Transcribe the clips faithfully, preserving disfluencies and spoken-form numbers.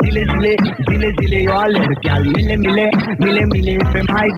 Zile, zile, zile, zile, yo, ale, pial, mile, mile, mile, mile, pe, mai.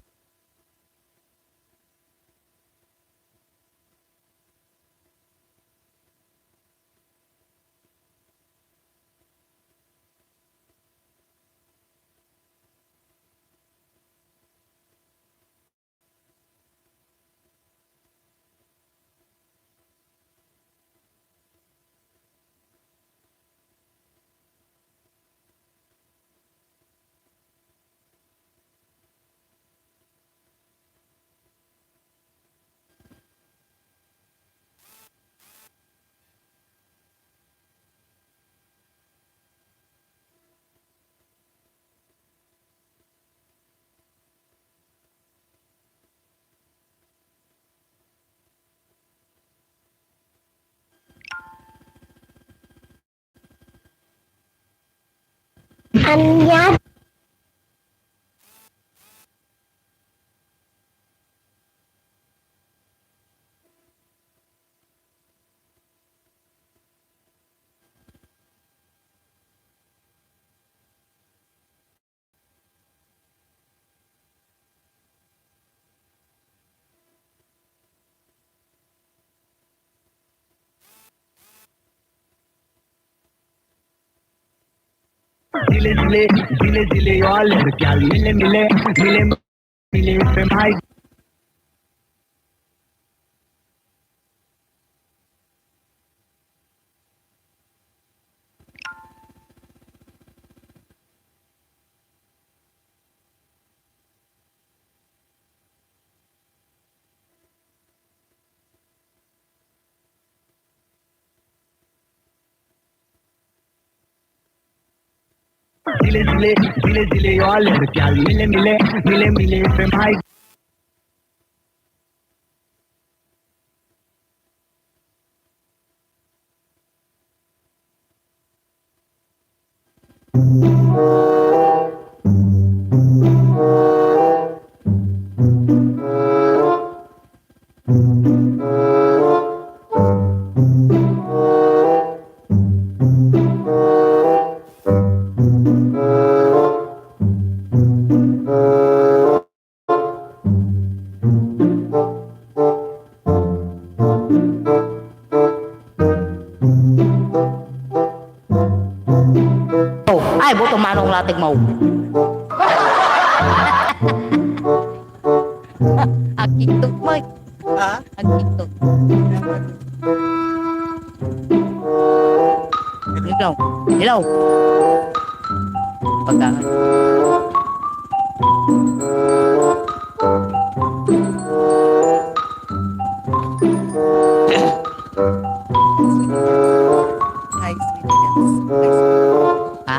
Ania? Zile, zile, zile, zile, yo, ale, pial, mile, mile, mile, mile, pe, mai. Zile, zile, zile, zile, yo, ale, pial, mile, mile, mile, mile, pe, mai. Oh, ay, buto manong latig mo. Ang TikTok mo. Ha? Ang TikTok. Hello. Hello. Pagka. Hi, sweetie. Ha?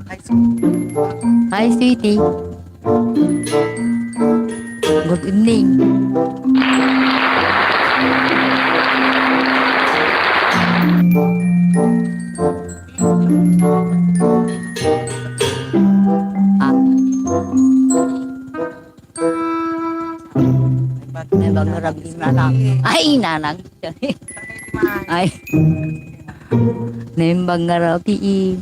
Hi, sweetie. Hi, sweetie. Good evening. Ah. Naimbag nga rabii, nanang. Ay, nanang. Ay. Naimbag nga rabii.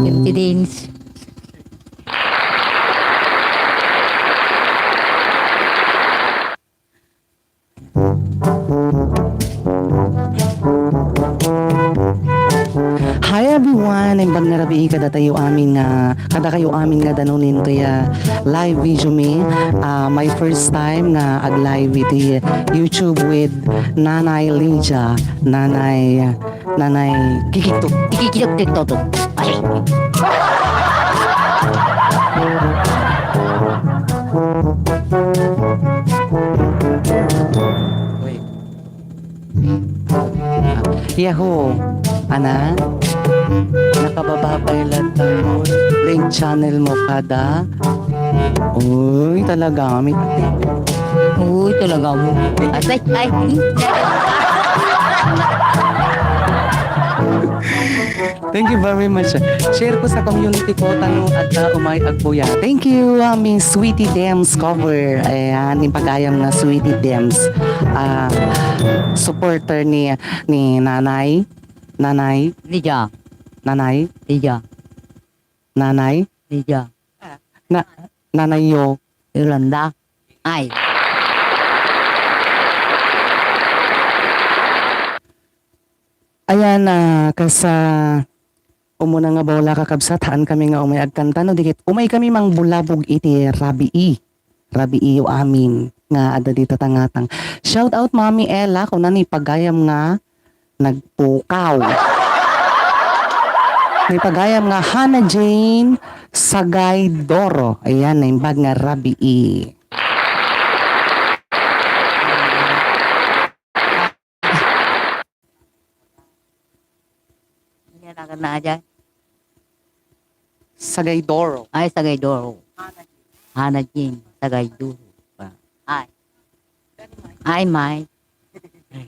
Empty dance. Hi everyone, naimbag nga rabii kadatayo amin nga, kadakayo amin nga danunen toy, ah, live video mi. Ah, my first time nga ag-live iti YouTube with Nanay Lydia, Nanay Nanay, kikikto, kikikto, kikikto. Ay. Yahoo! Ana? Nakababa pay latta mo. Link channel mo kada. Uy, talaga, may Uy, talaga mo. Atay, ay. Thank you very much. Share ko sa community ko, tano adda umay agpuya. Thank you, ah, Miss Sweetie Dems Cover. Ayan, impagayam nga Sweetie Dems. Ah, supporter ni, ni Nanay. Nanay. Lydia. Nanay? Iya. Nanay? Iya. Na, nanay yo? Yolanda. Ay. Ayan, ah, kas, ah, umuna nga bala, kakabsat, haan kami nga umay agkanta, no? Di ket umay kami mangbulabog iti rabii. Rabiiyo amin nga adda dita tangatang. Shout out, Mami Ella, kuna ni pagayam nga nagpukaw. Ni pagayam nga Hannah Jane Sagay Doro. Ayan, naimbag nga rabii. Yan ang na dyan. Sagay Doro. Ay, Sagay Doro. Hana Jean, Sagay Doro. Ay. Ay, Mike. Ay.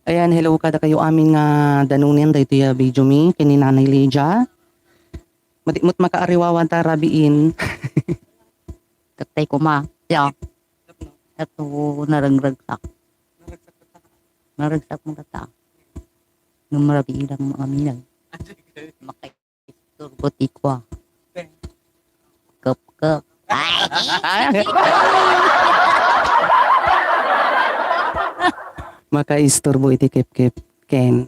Ayan, hello kadakayo amin nga danunen daytoy a video mi ken ni Nanay Lydia. Madi met makaariwawan ta rabiin. Katay kuma. Ya. Ato narangragsak. Naragsak mo kata. Nung marabiin lang mo aminan. Makay. Turbo tikwa. Kep, kep. Ay! Makaisturbo iti kepkep, Ken.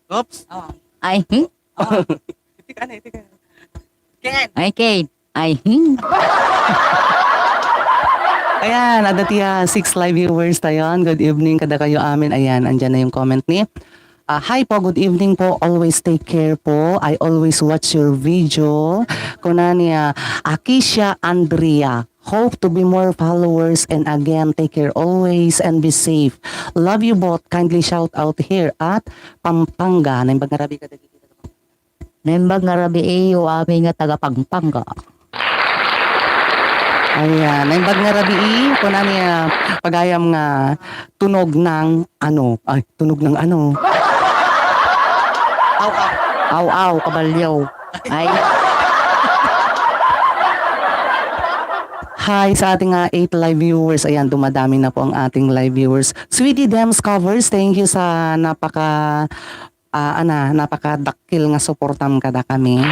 Oops. Oh. Ay, hmm? Oh. Iti ka na, iti ka na. Ken. Ay, Ken. Ay, hmm. Ayan, adda ti, ah, six live viewers tayon. Good evening kadakayo amin. Ayan, andyan na yung comment ni Ah, hi po, good evening po. Always take care po. I always watch your video. Kuna ni, ah, Akisha Andrea. Hope to be more followers and again, take care always and be safe. Love you both. Kindly shout out here at Pampanga. Naimbag nga rabii kadagiti. Naimbag nga rabii, amin nga taga Pampanga. Ayan, naimbag nga rabii, kuna ni, ah, pagayam nga tunog ng ano. Ay, tunog ng ano? Aw, aw. Aw, aw, kabalyo. Ay. Hi sa ating, ah, eight live viewers. Ayan, dumadami na po ang ating live viewers. Sweetie Dems Covers, thank you sa napaka ah, ana, napakadakkel nga suportam kadakami.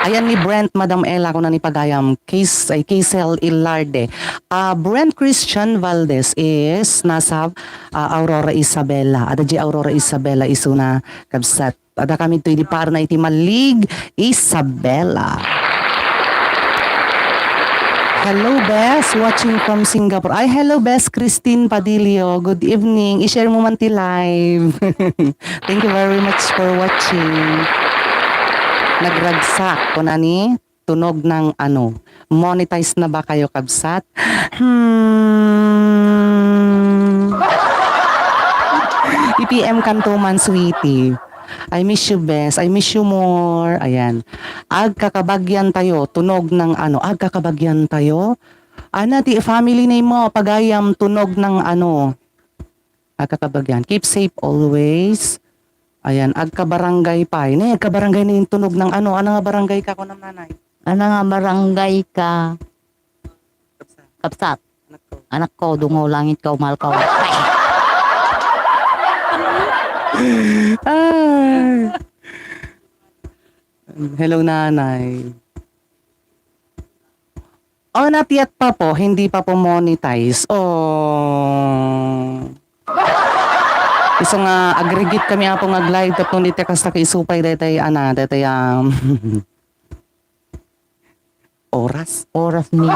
Ayan ni Brent, Madam Ella, kuna ni pagayam, Case, ay, Casel Ilarde. Ah, Brent Christian Valdez is nasa, ah, Aurora Isabela. Adda di Aurora Isabela isuna, kabsat. Adda kami ditoy idi parna iti Malig, Isabela. Hello, Bes. Watching from Singapore. Ay, hello, Bes Christine Padillo. Good evening. I-share mo man ti live. Thank you very much for watching. Nagragsak, kuna ni? Tunog ng ano? Monetize na ba kayo, kabsat? Hmm. I-P M kanto man, sweetie. I miss you, bes. I miss you more. Ayan. Agkakabagyan tayo. Tunog ng ano? Agkakabagyan tayo? Ana ti family name mo? Pagayam, tunog ng ano? Agkakabagyan. Keep safe always. Ayan, agkabarangay pay. Ne, agkabarangay na yung tunog ng ano. Ano nga barangay ka, kunam nanay? Ano nga barangay ka? Kapsat. Anak ko. Anak ko, dungaw langit ka, umal ka. Ay. Hello, nanay. Oh, not yet pa po. Hindi pa po monetize. Oh. Isu nga, aggregate kami, Apo, nga ag-live tapno dita kasta kaisupay daytay, ana, daytay, um, oras. Oras ni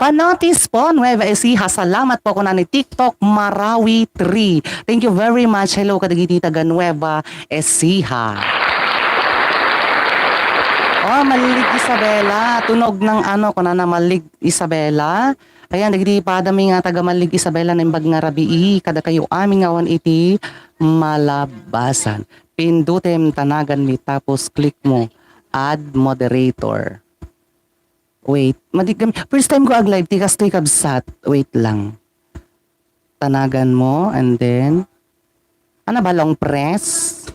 Panotis po, Nueva Ecija. Salamat po, kuna ni TikTok Marawi three. Thank you very much. Hello, kadagiti taga Nueva Ecija. Oh, Malig Isabela. Tunog ng ano, kunana, Malig Isabela. Ayan, dagiti padami nga taga Malig Isabela, naimbag nga rabii, kadakayo amin nga awan iti Malabasan. Pindutem tanagan mi tapos click mo, add moderator. Wait, madi-, first time ko ag-live, ti kastoy kabsat. Wait lang. Tanagan mo, and then, ano ba, long press?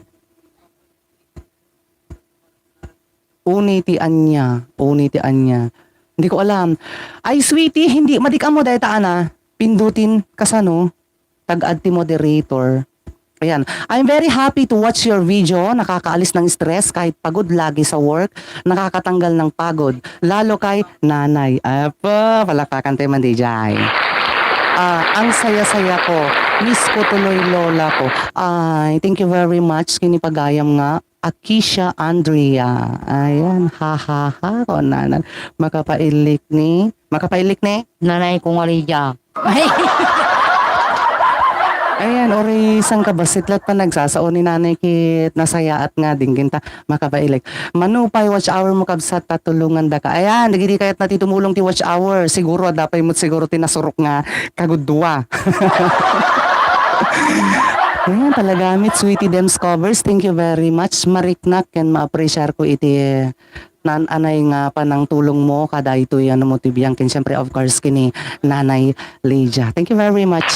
Uni ti ania, uni ti ania. Hindi ko alam. Ay, sweetie, hindi, madik-am mo dayta, ana. Pindutin, kasano? Tag-add ti moderator. Ayan. I'm very happy to watch your video. Nakakaalis ng stress kahit pagod lagi sa work. Nakakatanggal ng pagod. Lalo kay nanay. Apo, palakpakan tayo man, D J. Ah, ang saya-saya ko. Miss ko tuloy, lola ko. Ay, thank you very much. Kinipagayam nga. Akisha Andrea. Ayan, ha, ha, ha, kunanan. Makapailik ni, makapailik ni? Nanay ko nga Lydia. Ay! Ayan, uri sang kabasit la't pa nagsasao ni Nanay Kit, nasayaat nga, dingginta, makapailik. Manupay, watch hour mo, kabsat, tatulungan da ka. Ayan, dagiti kayat na ti tumulong ti watch hour. Siguro, adda pay met siguro ti nasurok nga kagudua. Ayan, talagamit, Sweetie Dems Covers. Thank you very much. Mariknak ken ma-appreciate ko iti naan-anay nga panangtulong mo, kadaytoy, ano mo, ti biang ken, siyempre, of course, kini Nanay Lydia. Thank you very much.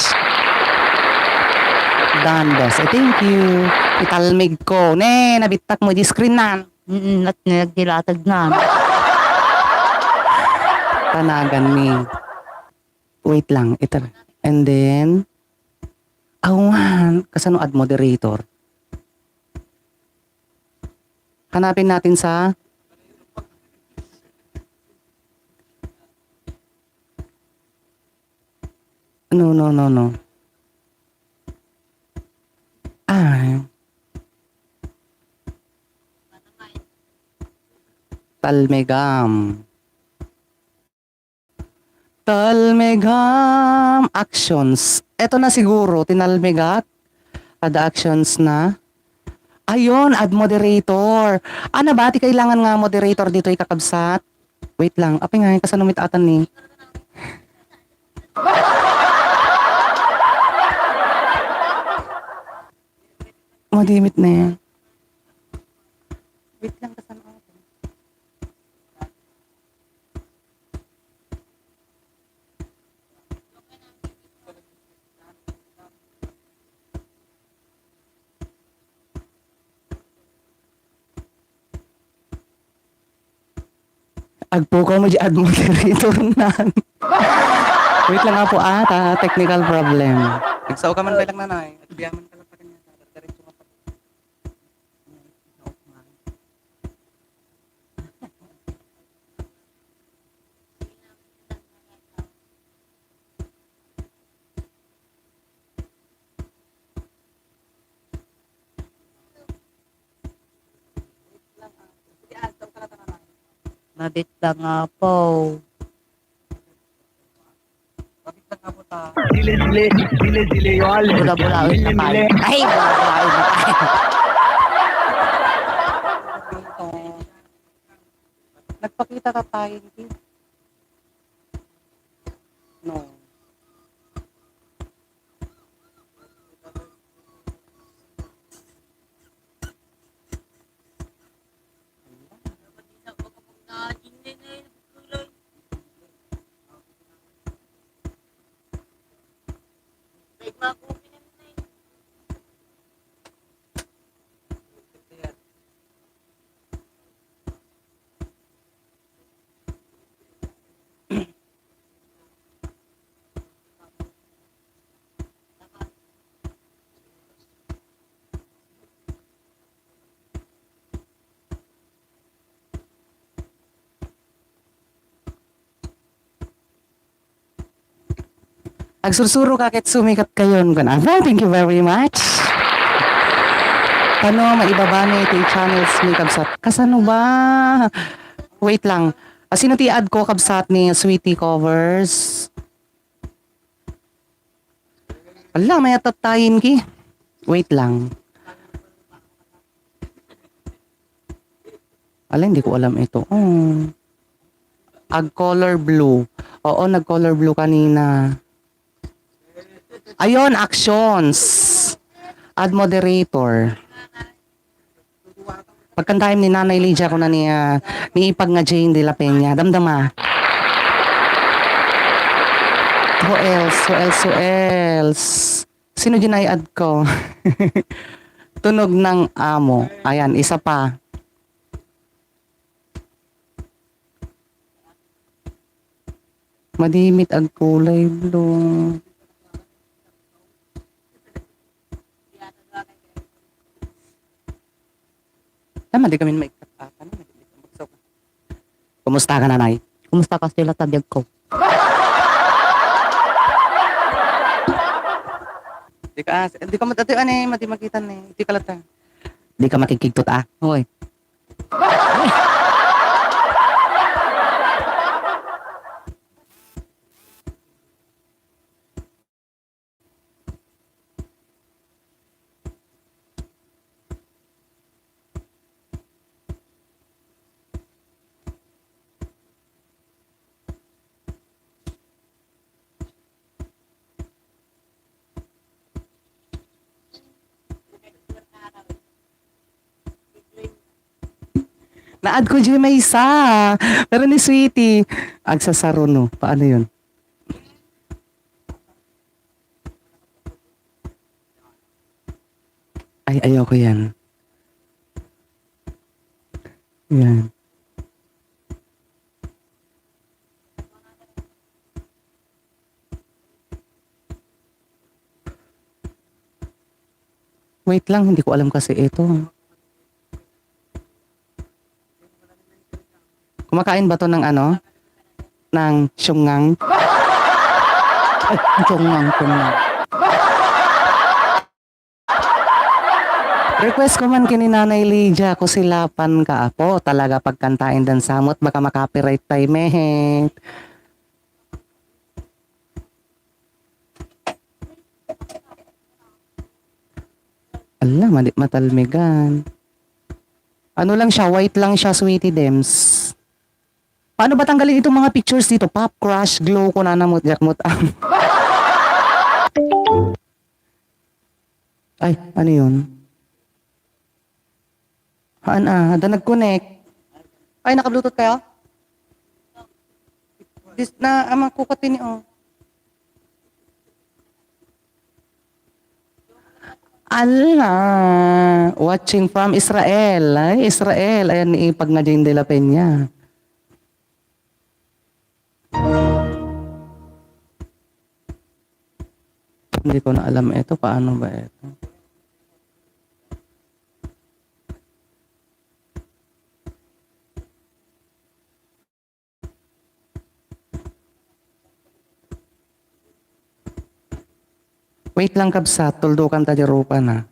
Done, boss. Eh, thank you. Italmig ko. Ne, nabittak mo di screen nan. Mm, at nagdilatag na. Tanagan mi. Wait lang, ito. And then, awan, kasano add moderator? Hanapin natin sa, no, no, no, no. Ay. Talmegam. Talmegam actions. Eto na siguro, tinalmegak. Kada actions na. Ayun, add moderator. Ano ba? Ti kailangan nga moderator dito, ikakabsat? Wait lang. Apay nga, kasano mit atan ni? Madimit na yan. Wait lang, kasama ako. Agpukaw mo di add moderator nan. Wait lang, apo, ah, ta-, technical problem. Nagsao ka man ba lang, nanay? Agbiaman ka lang pa kanya. Diretso ka pa. Mabit lang nga po. Dile, dile, dile, dile, yo, ale. Bula-bulain na tayo. Mile, mile. Ay, bula-bulain na tayo. Nagpakita ka tayo, hindi? No. Agsursuro ka ket sumikat kayon. Kun-, ah, thank you very much. Kano maibaba ni ti channels ni kabsat? Kasano ba? Wait lang. Ah, sino ti add ko, kabsat, ni Sweetie Covers? Ala, may atatayin ki. Wait lang. Ala, hindi ko alam ito. Oh. Ag color blue. Oo, nag-color blue kanina. Ayun, actions. Add moderator. Pagkantaem ni Nanay Lydia, kuna ni, ah, ni Ipag nga Jane de la Peña. Damdama. Who else? Who else? Who else? Sino din ay add ko? Tunog ng Amo. Ayan, isa pa. Madimit agkulay blue. Tama, di kami maikkat-akan. Kumusta ka, Nanay? Kumusta ka, Sheila, ta biag ko? Di ka, di ka mat-, ito, ano, eh, madi makita ni. Di ka lata. Di ka makikigtot, ah. Hoy. Na-add ko dyan may isa. Pero ni Sweetie, agsasaro, no? Paano yun? Ay, ayoko yan. Yan. Wait lang, hindi ko alam kasi ito. Kumakain ba to ng ano? Ng syungang? Ay, syungang, syungang. Request ko man kini Nanay Lydia, kusilapan ka, apo. Talaga pagkantaen dan samot, baka makapiright tayo, mehet. Ala, mali-, matalmigan. Ano lang siya, white lang siya, Sweetie Dems. Paano ba tanggalin itong mga pictures dito? Pop, crush, glow, kunana mo, Jack mo. Ay, ano yun? Haan, ah, ada nag-connect. Ay, naka-Bluetooth kayo? Dis-, na, ah, makukutin niyo, oh. Ala, watching from Israel. Ay, Israel. Ayan, ni Ipag nga Jane de la Peña. Hindi ko na alam ito. Paano ba ito? Wait lang, kabsat. Tuldukan ta di rupa na.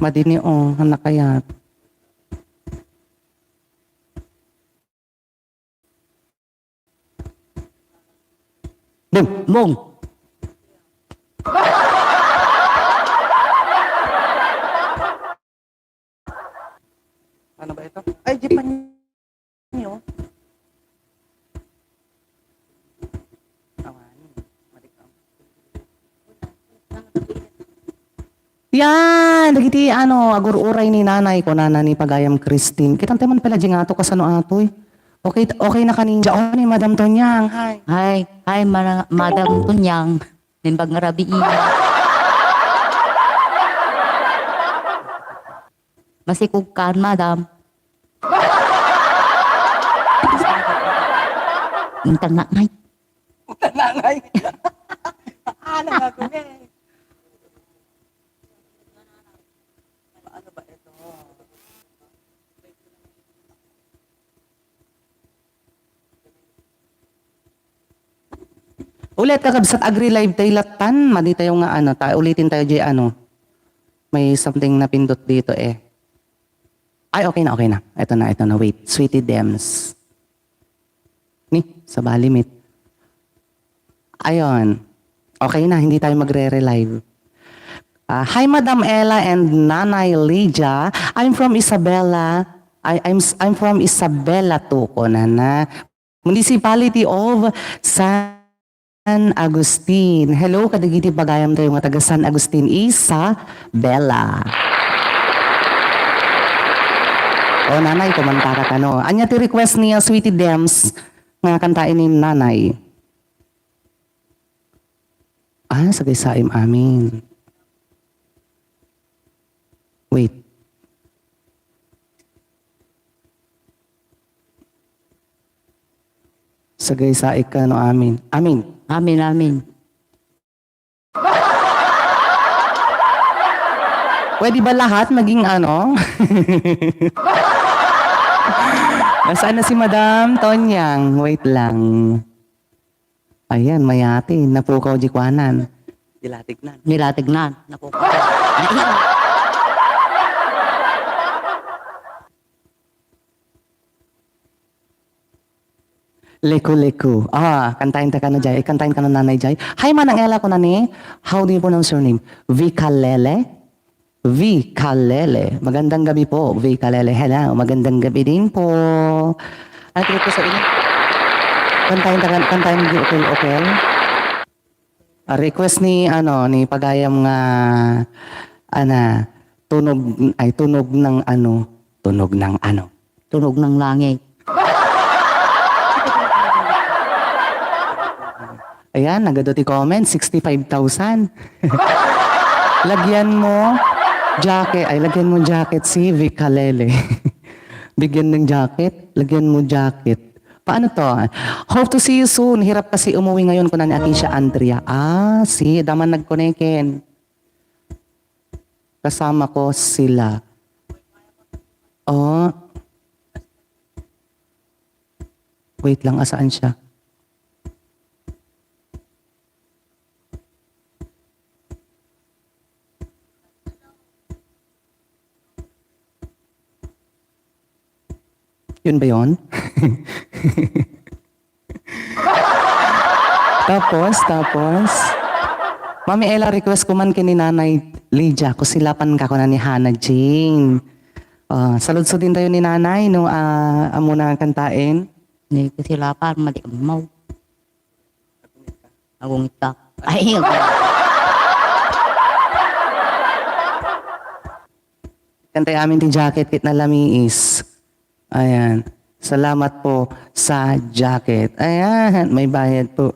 Madini, oh. Anak kayat. Bong! Bong! Ano ba ito? Ay, Japan niyo. Yan, dagiti, ano, agur-uray ni Nanay, kunana ni Pagayam Christine. Kitante man pala, Jingato, kasano atoy? Okay, okay na kaninja. Oh, ni Madam Tonyang. Hi. Hi, hi, mana-, Madam Tonyang. Nimbag nga rabii. Masikog kan, Madam. Intang na ngay. Intang na ngay. Ano nga gawin? Ano ba ito? Ulit, kakabsat, agri-live tayo latan. Madi tayo nga, ano, ta-, ulitin tayo, Jay, ano. May something na pindot dito, eh. Ay, okay na, okay na. Ito na, ito na. Wait. Sweetie Dems. Ni, sa balimit. Ayun. Okay na, hindi tayo magre-relive. Ah, hi, Madam Ella and Nanay Lydia. I'm from Isabela. I, I'm s-, I'm from Isabela too, kunana. Municipality of San Agustin. Hello, kadagiti pagayam tayo nga taga San Agustin, Isabela. O, Nanay, kumanta ka kano. Ania ti request ni, ah, Sweetie Dems nga kantaen ni Nanay? Ah, sagaysaim amin. Wait. Sagaysaik kano amin. Amin. Amin, amin. Pwede ba lahat maging ano? Nasaan na si Madam Tonyang? Wait lang. Ayan, mayati. Napukaw di kuanan. Dilatignan. Dilatignan. Napukaw. Ayan. Leku-leku. Ah, kantaen ta kano jay. Kantaen kano Nanay jay. Hi, Manang Ella, kunani. How do you pronounce your name? Vikalele? Vikalele. Magandang gabi po, Vikalele. Hello, magandang gabi din po. Ano tawag ko sa inyo? Kantaen ta kan-, kantaen di Okel Okel. Ah, request ni, ano, ni pagayam nga, ana, tunog, ay, tunog ng ano, tunog ng ano. Tunog ng langit. Ayan, nagado ti comment, sixty-five thousand. Lagyan mo jacket, ay, lagyan mo jacket si Vic Halele. Bigyan ng jacket, lagyan mo jacket. Paano to? Hope to see you soon. Hirap kasi umuwi ngayon, kuna ni Atisha Andrea. Ah, si, daman nagkoneken. Kasama ko sila. Oh. Wait lang, asaan siya? Yun ba yun? Tapos, tapos, Mami Ella, request ko man ken ni Nanay Lydia, Kusilapan ka, kuna ni Hana Jane. Ah, saludsodin tayo ni Nanay, no, ah, amo na kantaen. Ni Kusilapan, madi mo. Agungit ka. Ay, agungit. Kantay amin ti jacket ket nalamiis. Ayan. Salamat po sa jacket. Ayan, may bayad po.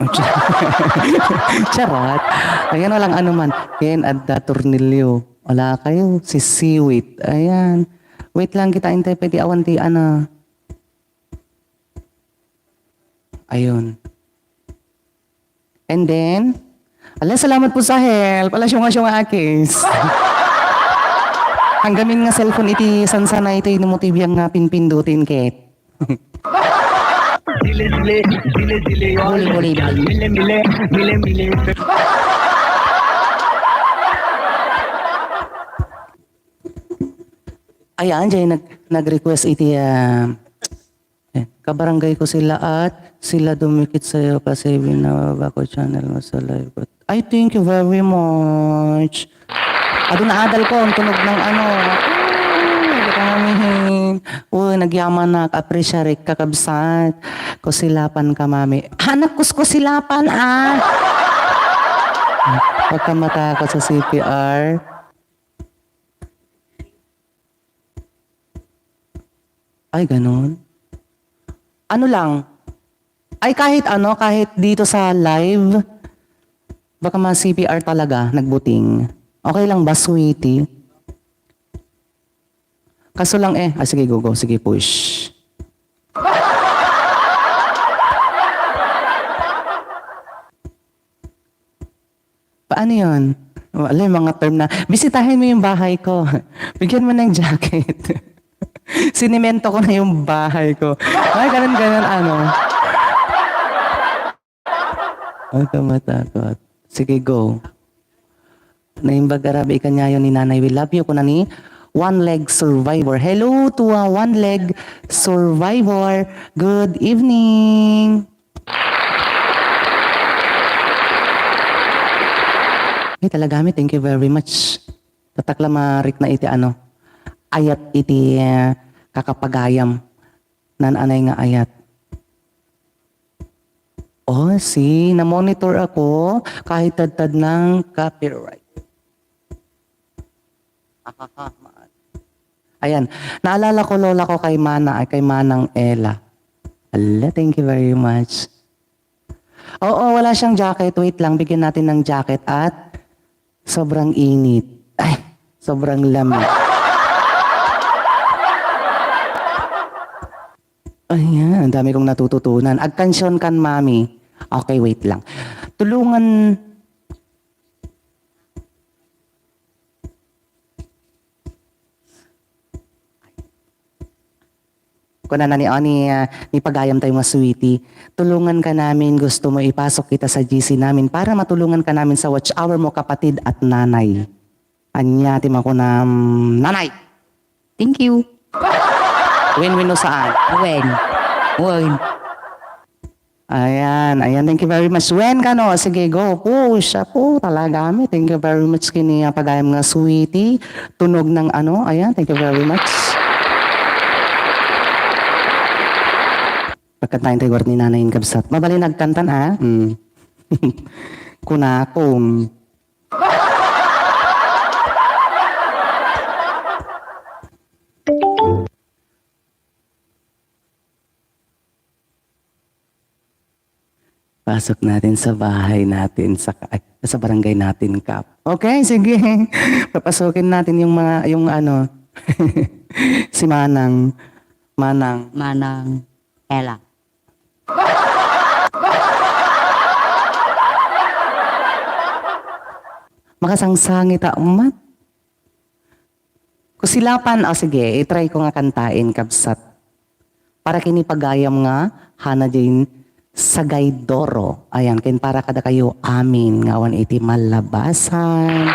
Charot. Ayan, walang anuman. Ken adda tornilyo. Wala kayo. Si Siwit. Ayan. Wait lang, kitain tayo. Pwede awan ti, ano. Ayun. And then, ala, salamat po sa help. Ala, siunga-siunga, Akis. Hanggamin nga cellphone iti sansanay iti no mo ti biang nga pinpindutin ket. Dile, dile, dile, dile, Buli, buli, buli. Mile, mile, mile, mile. Ayan, jay nag-, nag-request iti, ah, Eh, kabarangay ko sila at sila dumikit sa'yo kasi binababa ko channel mo sa live ko. Ay, thank you very much. Adu na adal ko, ang tunog ng ano. Ay, ito kami. Uy, nagyaman na, appreciate kakabsat. Kusilapan ka, mami. Anak, kus-, kusilapan, ah. Huwag ka matakot sa C P R. Ay, ganun. Ano lang, ay, kahit ano, kahit dito sa live, baka ma-C P R talaga, nagbuting. Okay lang ba, sweetie? Kaso lang eh, ah, sige, go, go. Sige, push. Paano yun? Wala, yung mga term na, "Bisitahin mo yung bahay ko. Bigyan mo ng jacket." Sinimento ko na yung bahay ko. Ay, ganun, ganun, ano. Huwag ka matakot. Sige, go. Naimbag a rabii kaniayo ni Nanay We Love You, kuna ni One Leg Survivor. Hello to, uh, One Leg Survivor. Good evening. Ay, talaga, mi, thank you very much. Tatak la marikna iti ano, ayat iti, eh, kakapagayam. Nananay nga ayat. Oh, see, na-monitor ako kahit tadtad ng copyright. Ahaha, maan. Ayan. Naalala ko, lola ko, kay Mana, ay, kay Manang Ella. Ala, thank you very much. Oo, wala siyang jacket. Wait lang, bigyan natin ng jacket at sobrang init. Ay, sobrang lamig. Ayan, ang dami kong natututunan. Agkansyon kan Mami. Okay, wait lang. Tulungan. Kunana ni, o, ni, ah, ni pagayam tayo nga sweetie, "Tulungan ka namin, gusto mo ipasok kita sa G C namin para matulungan ka namin sa watch hour mo, kapatid at nanay." Ania ti makunam, nanay? Thank you. Wen wenno saan? Wen. Wen. Ayan, ayan. Thank you very much. Wen kano? Sige, go. Push. Apo, talaga, mi. Thank you very much kini, ah, pagayam nga sweetie. Tunog ng ano. Ayan, thank you very much. Pagkantahin tayo, ni nanay yung kabsat. Mabalin nagkantan, ha? Mm. Kunakong. Pasok natin sa bahay natin, sa, ay, sa barangay natin, Kap. Okay, sige. Papasukin natin yung mga, yung ano, si Manang. Manang. Manang Ella. Makasangsangit a umat. Kusilapan, o sige, i-try ko nga kantaen, kabsat. Para kini pagayam nga, Hana Jane Sagaydoro. Ayan, ken para kadakayo amin nga awan iti mallabasan.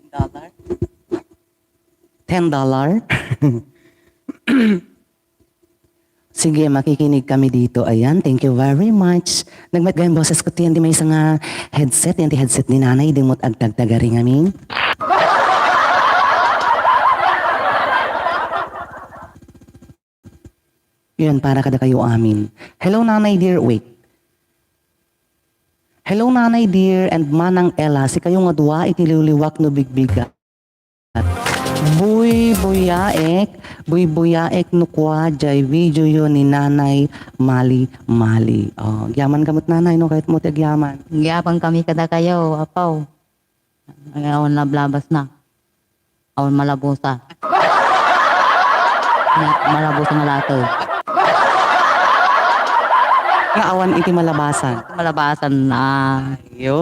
Ten dollar? Ten dollar? Sige, makikinig kami dito. Ayan, thank you very much. Nagmatgay ang boses ko, ti, yan ti maysa nga headset, yan ti headset ni Nanay, di mo't agtagtagari ngamin. Yan, para kadakayo amin. Hello, Nanay dear. Wait. Hello, Nanay dear and Manang Ella. Sikayo nga dua iti liwliwak no bigbigat. Buybuyaek, buybuyaek no kua, jay video yo ni Nanay Mali Mali. Oh, agyaman ka met, Nanay, no? Kayat mo ti agyaman. Agyaman kami kadakayo, apaw. Ay, awan lablabas na. Awan malabusa. Na, malabusa nga latag. Nga awan iti malabasan. Malabasan na. Yo.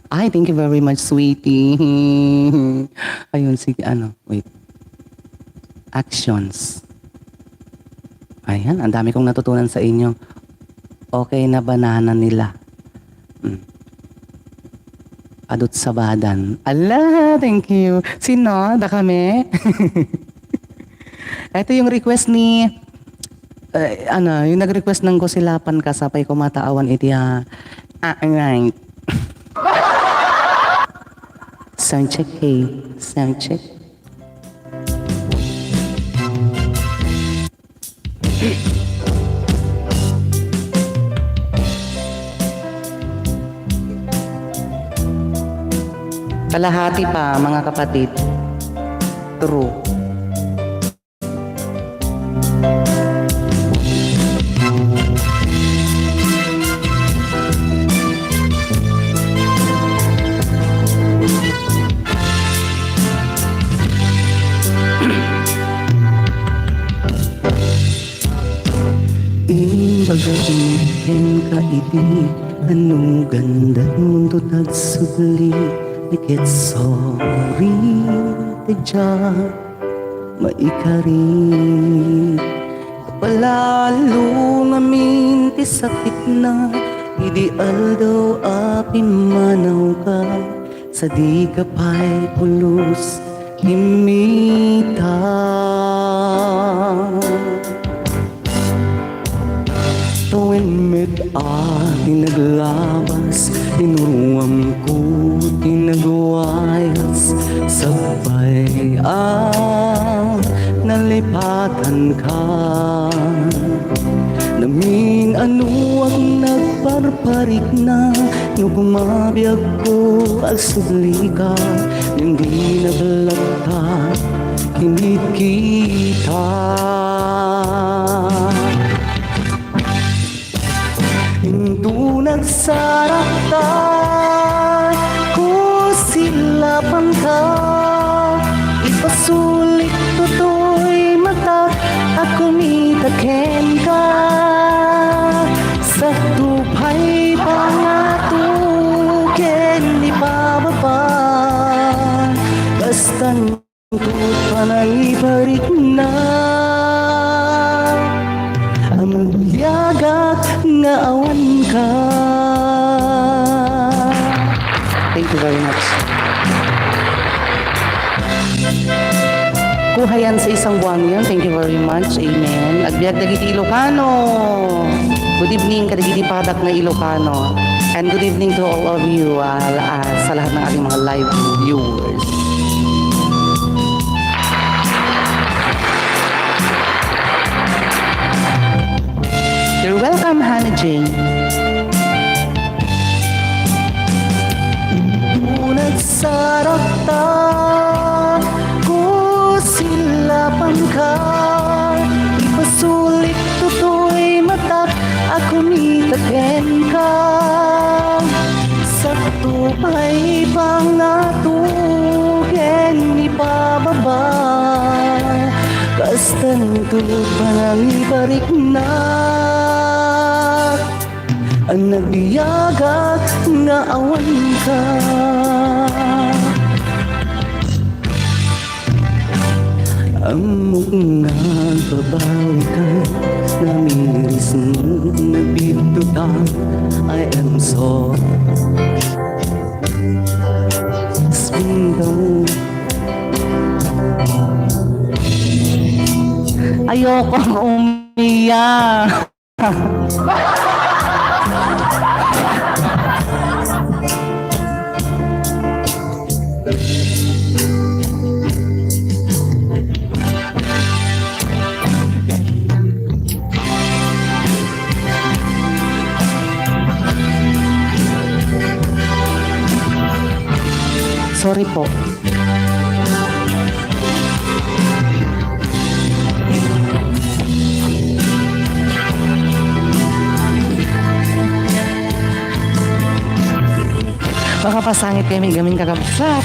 Ay, thank you very much, sweetie. Ayun, sige, ano, wait. Actions. Ayan, ang dami kong natutunan sa inyo. Okay na banana nila. Mm. Adut sabadan. Ala, thank you. Sino? Da kami? Ito yung request ni, eh, ano, yung nag-request ng Kusilapan ka, sapay ko mataawan iti, ah, ah, right. Sound check, hey. Sound check. Kalahati pa, mga kapatid. True. Imbag Kenka idi, ano ganda nunto tagsubli, ni ket sorry, ti diak maikari. Palalo ngamin ti sakitna, idi aldaw a pimmanawka, sadika pay pulos immita. Tawen met a ti naglabas, tinuruamko ti nagwayas, sakbay a nalipatanka. Namin-anoak nagparparikna, no bumabiagko, agsublika, ngem di nablatta, kinit kita. Inton nagsarakta, kusilapanka, ipasulik toy matak a kumita kenka. Sakto pay pangato ken ipababa, basta Tut panangiparikna, agbiagak nga awanka. Thank you very much. Kuhayan sa isang buwangin. Thank you very much. Amen. Agbiag dagiti Ilocano. Good evening kadagiti padak nga Ilocano. And good evening to all of you, ah, ah, sa lahat ng ating mga live viewers. You're welcome, Hannah Jane. Inton nagsarakta, kusilapanka, ipasulik toy matak a kumita kenka. Sakto pay pangato ken ipababa, basta tut panangiparikna, agbiagak nga awanka. Ammok nga agbabawi ka, namirismo, nabidto ta, I am so spinto. Ayokong umiyak. Sorry po. Makapasangit kami gamin kakabsat.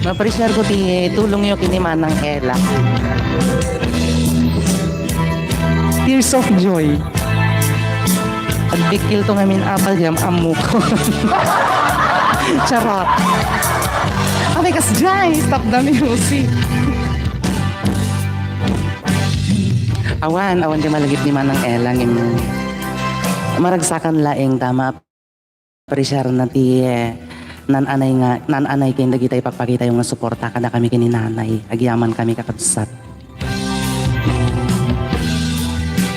Ma-appreciate ko ti tulongyo ken ni Manang Ella. Tears of joy. Agbikkilto ngamin apay diay ammok. Charot. Apay kasdiay, stop the music. Awan, awan ti malagip ni Manang Ella, ngem maragsakan laeng ta ma-appreciate na ti, eh, naan-anay nga, naan-anay ken dagiti ipakpakitayo nga suporta kadakami ken ni Nanay. Agyamankami, kakabsat.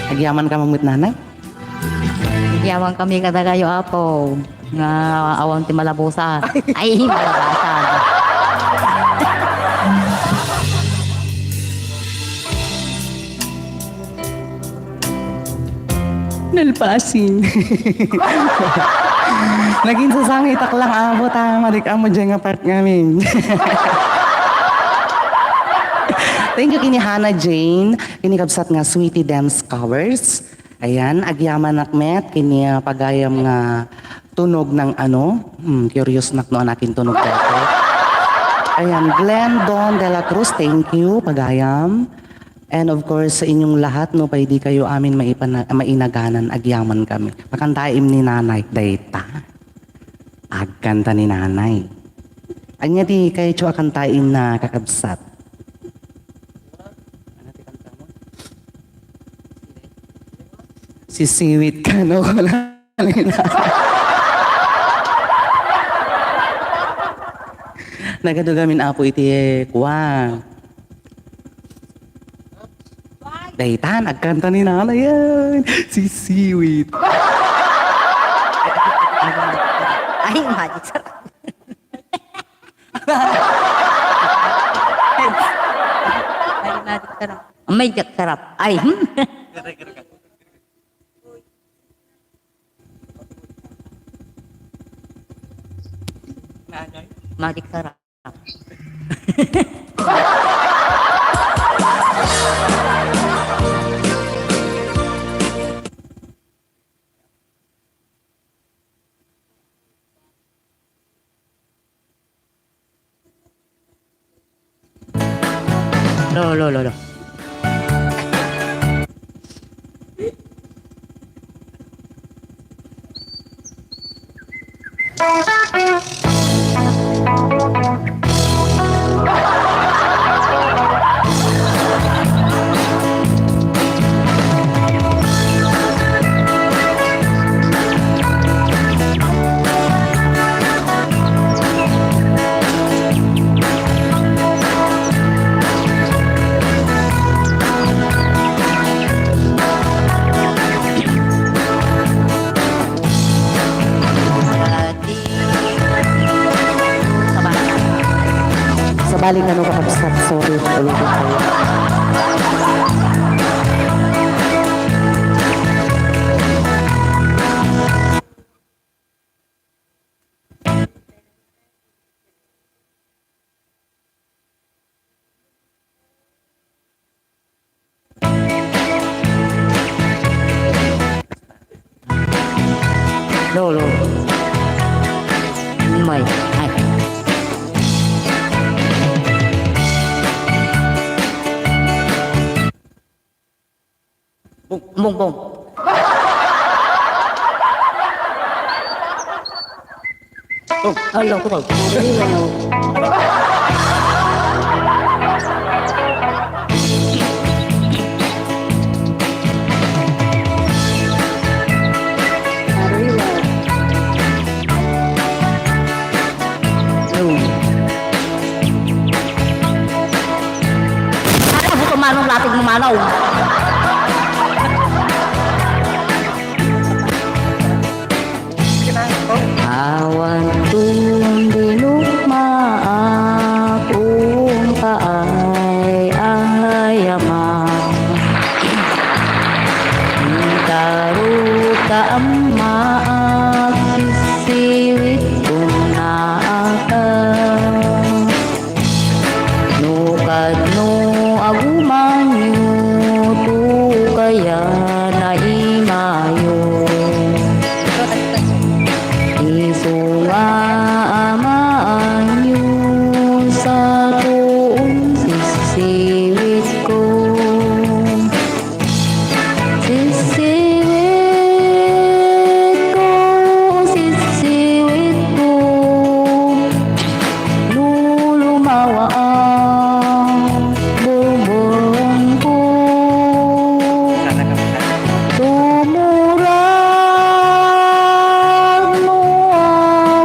Agyamankami met, Nanay? Agyamankami kadakayo, Apo, nga awan ti malabusan. Ay, malabasan. Nalpasin. Naging sasangitak lang, Apo, ta marik-ammo diay nga part ngamin. Thank you, ken ni Hannah Jane, ken ni kabsat nga Sweetie Dems Covers. Ayan, agyamanak met ken ni, ah, pagayam nga tunog ng ano. Hmm, curious nak no anakin tunog daytoy. Ayan, Glendon de la Cruz, thank you, pagayam. And of course, sa inyong lahat, no, pay di kayo amin maipana-, mainaganan, agyaman kami. Pakantaim ni Nanay, dayta. Agkanta ni Nanay. Anya ti kayatyo a kantaim na, kakabsat? Sisiwit ka, no? Nagadugamin, Apo, iti kua. Daytan, agkanta ni Nanay yan. Sisiwit. Ay, magic sarap. Ay, magic sarap. Magic sarap. Ay, hmm. Magic sarap. Lo, lo, lo, lo. Sabali nga no, kakabsat, sorry, ulitin tayo. Lolo. May. Ay. Bong, bong, bong. Oh, hello, ko. Hello. Ano, buto manong lapig mo, manong? Awan tun dinukmaak, ungpaay ay ama. Intaruta ammaak, siwit kunnaaka. No kadno agumanyo, tukayan a imayo. Isu nga amaanyo, sa tuong sisiwitko. Sisiwitko, sisiwitko, no lumawa ang bulbulongko. Tumurag no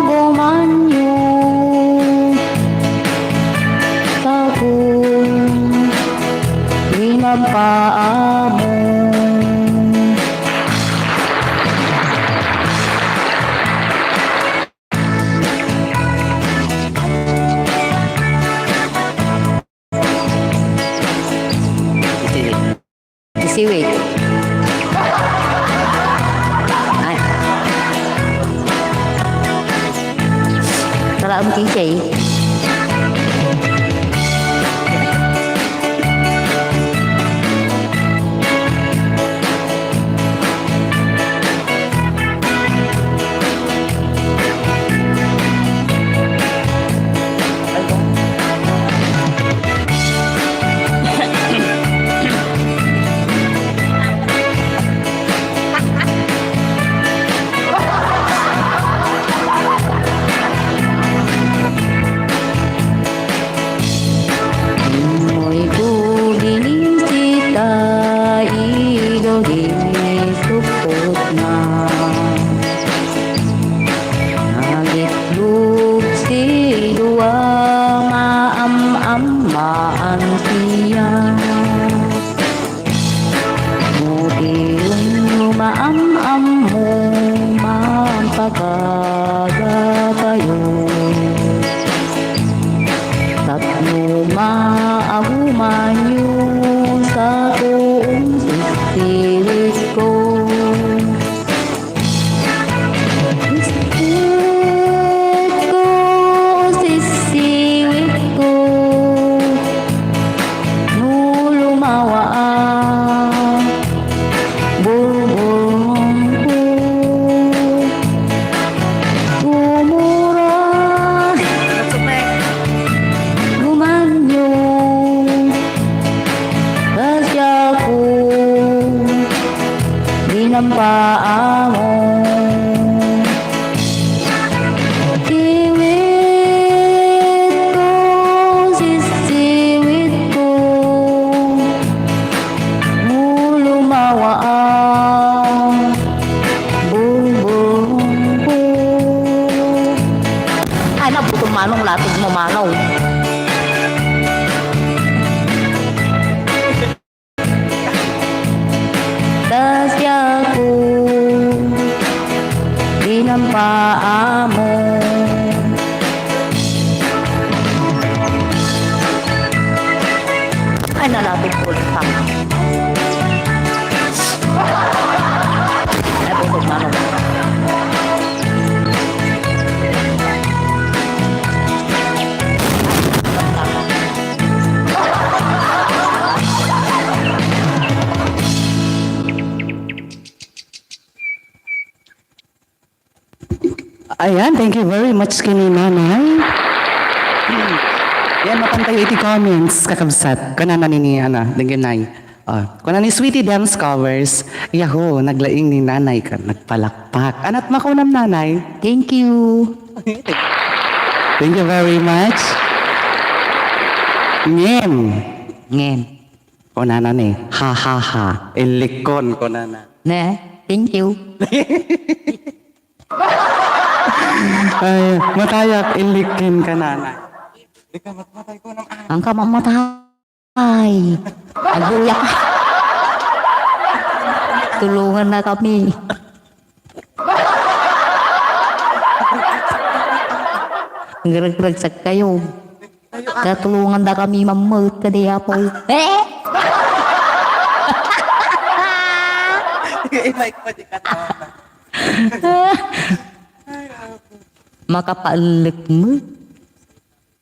agumanyo, takong Inampaamon. Isiwig. Ay. Salaam, T J. Anong latid mo, Manong? Kasiako, dinampaamon. Ay, nalapit ko ulit pa. Ay, busog, Manong. Ayan, thank you very much kini Nanay. Yan, mapantayo iti comments, kakabsat. Kunana nini, ana, dagiti Nay. Ah, kunana ni Sweetie Dance Covers, "Yahoo, naglaing ni Nanay ken nagpalakpak." Anat makunam, Nanay? Thank you. Thank you very much. Ngem. Ngem. Kunana ni, "Ha, ha, ha." Ilikkon, kunana. Ne, thank you. Ay, matayak, ilikken ka, Nanay. Di ka matmatay ko ng Ang ka mamatay. Agbuyak. Tulungan na kami. Nagregragsak kayo. Katulungan da kami mamut kadi Apo. Eh? Sige, i-mic mo, di ka tawa. Makapaalek mo.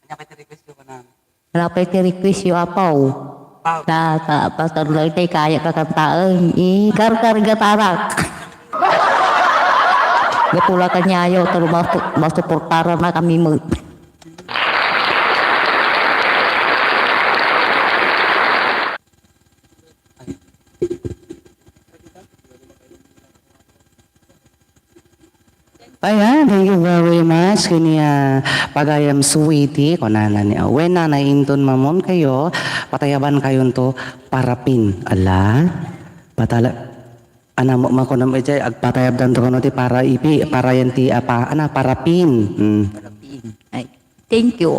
Kanya pa ti request ko na. Wala pa ti request yo, Apo. Wow. Ta, ta, Pastor Lloyd, ay kaya kakantaen. I, karkarga tarak. Gapula kanyayo, pero masu-, masuportaran na kami mo. Ayan, thank you very much. Kini, ah, pagayam Sweetie, kunana ni, ah, wen nanay inton mamon kayo, patayaban kayonto parapin. Ala, patala, ana, mo, makunam ijay, agpatayabdanto kano ti para ipi, para yan ti, ah, pa, ana, parapin. Mm. Parapin. Ay, thank you.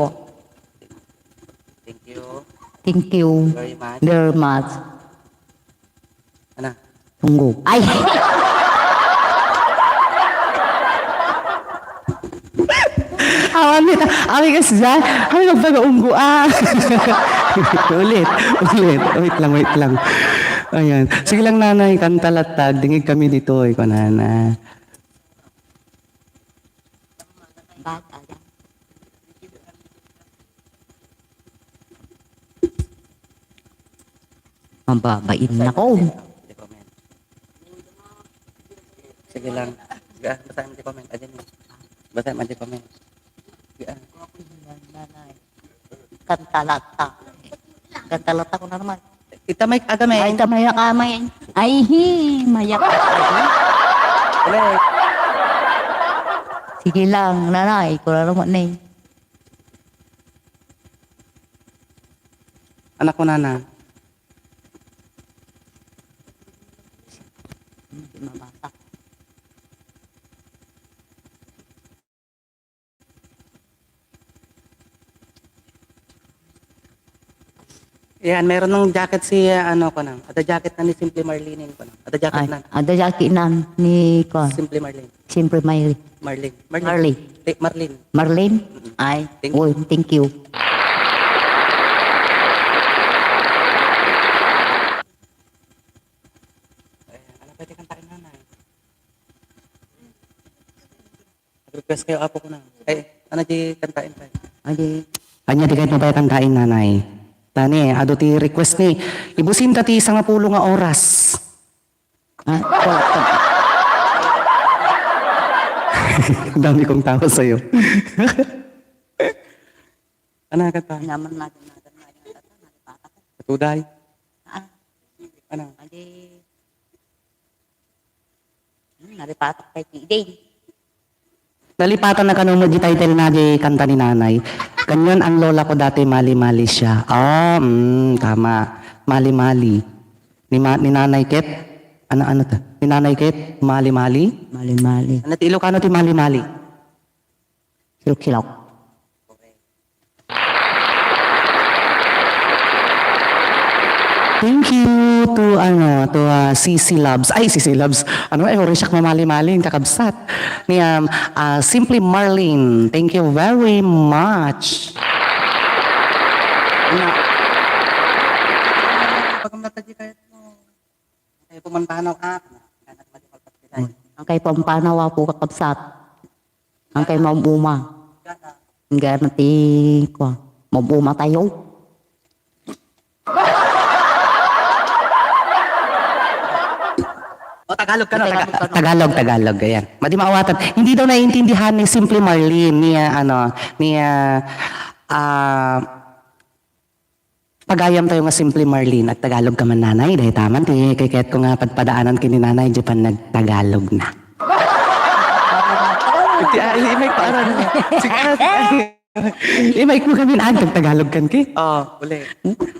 Thank you. Thank you very much. Very much. Ana? Unggo. Ay! Awan ni ta-, awi kas dyan. Awi magbaga unggo, ah. Ulit, ulit. Wait lang, wait lang. Ayan. Sige lang, nanay, kanta latta. Dingig kami dito, ikaw, nana. Bata yan. Mababain na ko. Sige lang. Sige, ah, basahin mo di comment. Ayan mo. Basahin mo di comment. Sige, ah. Kanta latta. Kanta latta ko na naman. Ita may aga, men. Ay, ita may aga, men. Ay, hi, mayak. Ulit. Sige lang, nanay. Ko na naman, eh. Anak ko, nana. Hindi mabasa. Yan, meron ng jacket si, ah, ano ko na. Ada jacket na ni Simply Marlene ko na. Ada jacket Ay, na. Ada jacket na ni ko. Simply Marlene. Simply Marlene. Marlene. Marlene. Marlene. Eh, Marlene. Marlene? Mm-mm. Ay, Thank you. Uy, thank you. Ay, ano pwede kang tayo, nanay? Nag-request kayo, apo ko na. Ay, ano di kantain tayo? Adi. Anya di kayo tayo kantain, nanay? Tani, ado ti request ni, ibusin ta ti sangapulo nga oras. Ah, wala pa. Dami kong tawa sa'yo. Ano ka ta? Naman natin, natin, natin, natin, natin, natin. Katuday? Ah. Ano? Adi. Hmm, nalipatak kay Kiding. Nalipatan na kano mo di title na di kanta ni nanay. Kanyan ang lola ko dati, mali-mali siya. Ah, mm, tama. Mali-mali. Ni ma-, ni nanay Ket, ano, ano ta? Ni nanay Ket, mali-mali? Mali-mali. Ano ti Ilocano ti mali-mali? Silok-silok. Thank you to, ano, to, ah, C C Loves. Ay, C C Loves. Ano, ay, uri siya mamali-mali, kakabsat. Ni, um, ah, Simply Marlene. Thank you very much. Pag ang natadya kayo mo, kayo pumantanaw ka, anak, madi magpagpilay. Ang kay pampanaw po, kakabsat. Ang kay maum-uma. Gana ti, kwa, maum-uma tayo. O, Tagalog ka na, Taga-, Tagalog ka na. Tagalog, Tagalog, ayan. Madi maawatan. Hindi daw naiintindihan ni Simply Marlene, ni, ah, ano, ni, ah, ah, pagayam tayo nga Simply Marlene, agtagalog ka man, nanay, dahil taman, ti kayat ko nga padpadaanan ken ni nanay, di pa nagtagalog na. Ti, ah, i-mic pa, ano, sige, ano, sige. I-mic mo kami, naan, kag Tagalog kan ki? Oh, uli.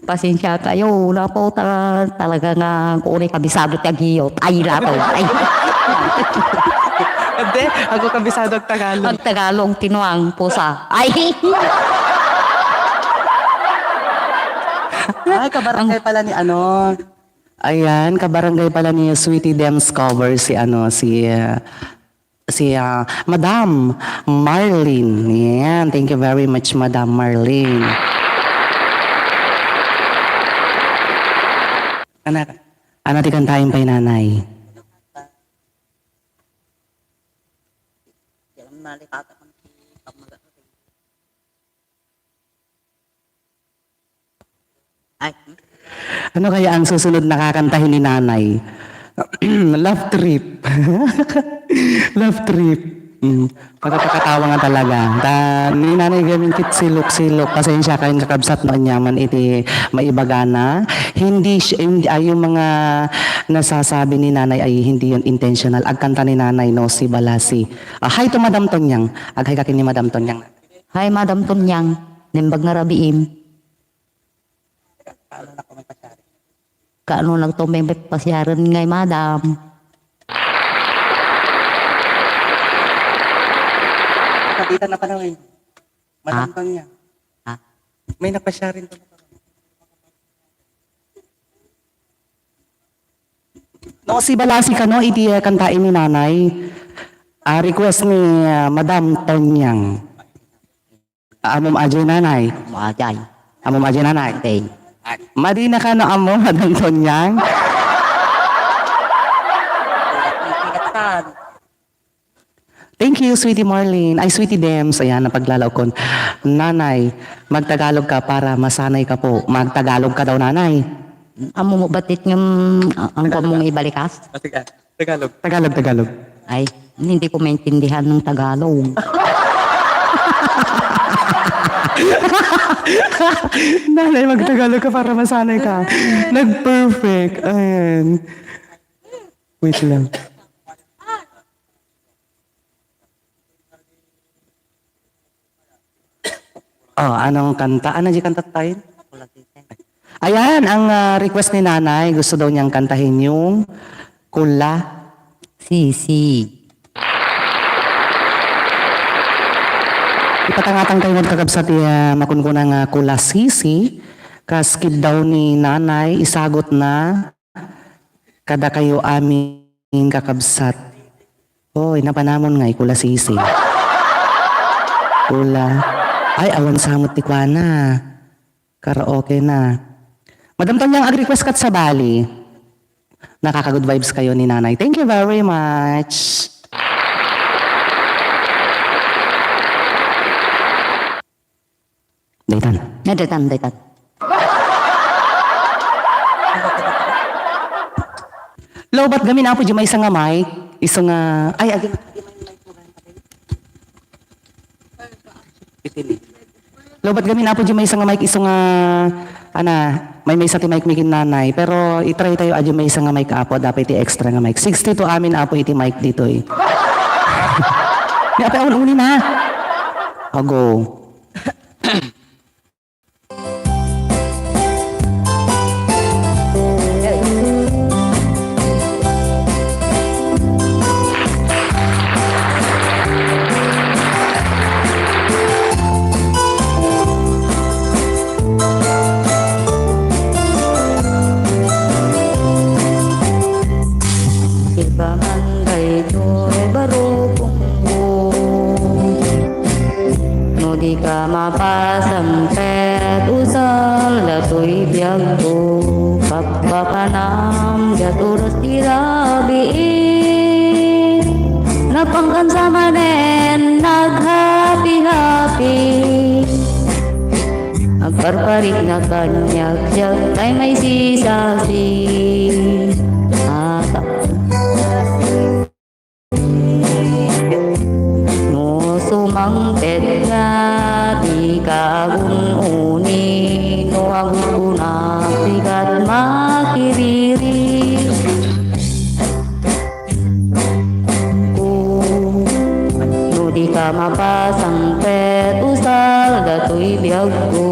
Pasensya kayo, wala po ta-, talaga nga kung kabisado ti agiyot. Ay, lato. Ay. Hindi, ako kabisado ang Tagalog. Ang Tagalog, tinuang, pusa. Ay. Ay, kabarangay pala ni ano. Ayan, kabarangay pala ni Sweetie Dems Cover si ano, si, ah, si, ah, Madam Marlene. Yan. Thank you very much, Madam Marlene. Anak, ano ti kantaen pay, nanay? Ay. Ano kaya ang susunod na kakantahin ni Nanay? Love Trip. Love Trip. Mm. Pagkapakatawa nga talaga. Ta, ni Nanay gamin kit silok-silok. Pasensya kayo, kakabsat, no, anyaman iti maibagana. Hindi, siya- hindi, ay, yung mga nasasabi ni Nanay ay hindi yun intentional. Agkanta ni Nanay, no, si Balasi. Ah, hi to Madam Tonyang. Aghay ka ken ni Madam Tonyang. Hi, Madam Tonyang. Nembag nga rabiim. Kaano nagtumbeng pasyaren ngay, madam? Nakita na pala, eh. Madam Tanya. Ah. May napasyaren to. No, si Balasi kano, iti, eh, kantaen ni Nanay. Ah, request ni, ah, Madam Tonyang. Ah, ammom adiay, nanay? Ammom adiay. Ammom adiay, nanay? Okay. Madi na kano ammo, Madam Tonyang? Thank you, Sweetie Marlene. Ay, Sweetie Dems. Ayan, napaglalaw kon. Nanay, magtagalog ka para masanay ka po. Magtagalog ka daw, nanay. Ammom ba't it ngem, ah, ang kuan mong ibalikas? Ah, sige. Tagalog. Tagalog, Tagalog. Ay, hindi ko maintindihan ng Tagalog. Nanay, magtagalog ka para masanay ka. Nag-perfect. Ayan. Wait lang. Oh, anong kanta? Ano di kanta tayo? Ayan, ang, ah, request ni Nanay, gusto daw niyang kantahin yung Kula Sisi. Ipatangatan kayo, kakabsat, ya, makunkuna nga Kula Sisi. Kas kid daw ni Nanay, isagot na kadakayo amin, kakabsat. Oy, napanamon nga, Kula Sisi. Kula. Ay, awan samot ti kuana. Karaoke na. Madam Tonyang, ag-request kat sabali. Nakaka-good vibes kayo ni Nanay. Thank you very much. Daytan. Na, daytan, daytan. Lawbat gamin, Apo, di maysa nga mic. Isu nga, ay, agi. Itini. Lawbat gamin, Apo, di maysa nga mic, isu nga, ana, may maysa ti mic mi ken Nanay. Pero i-try tayo, adi maysa nga mic, Apo, dapat ti extra nga mic. Sixty-two amin, Apo, iti mic ditoy. Ni Apo, awan uni na. Ago. Dika mapasangpet, usal datoy biagko. Pappapanam diay oras ti rabii. Napankan sa manen naghapi-hapi. Agparparikna kaniak, siak tay maisisasi. Ata. No sumangpet nga dika agun-uni, no agutkunak, sika ti makiriri. No dika mapasangpet, usal datoy biagko.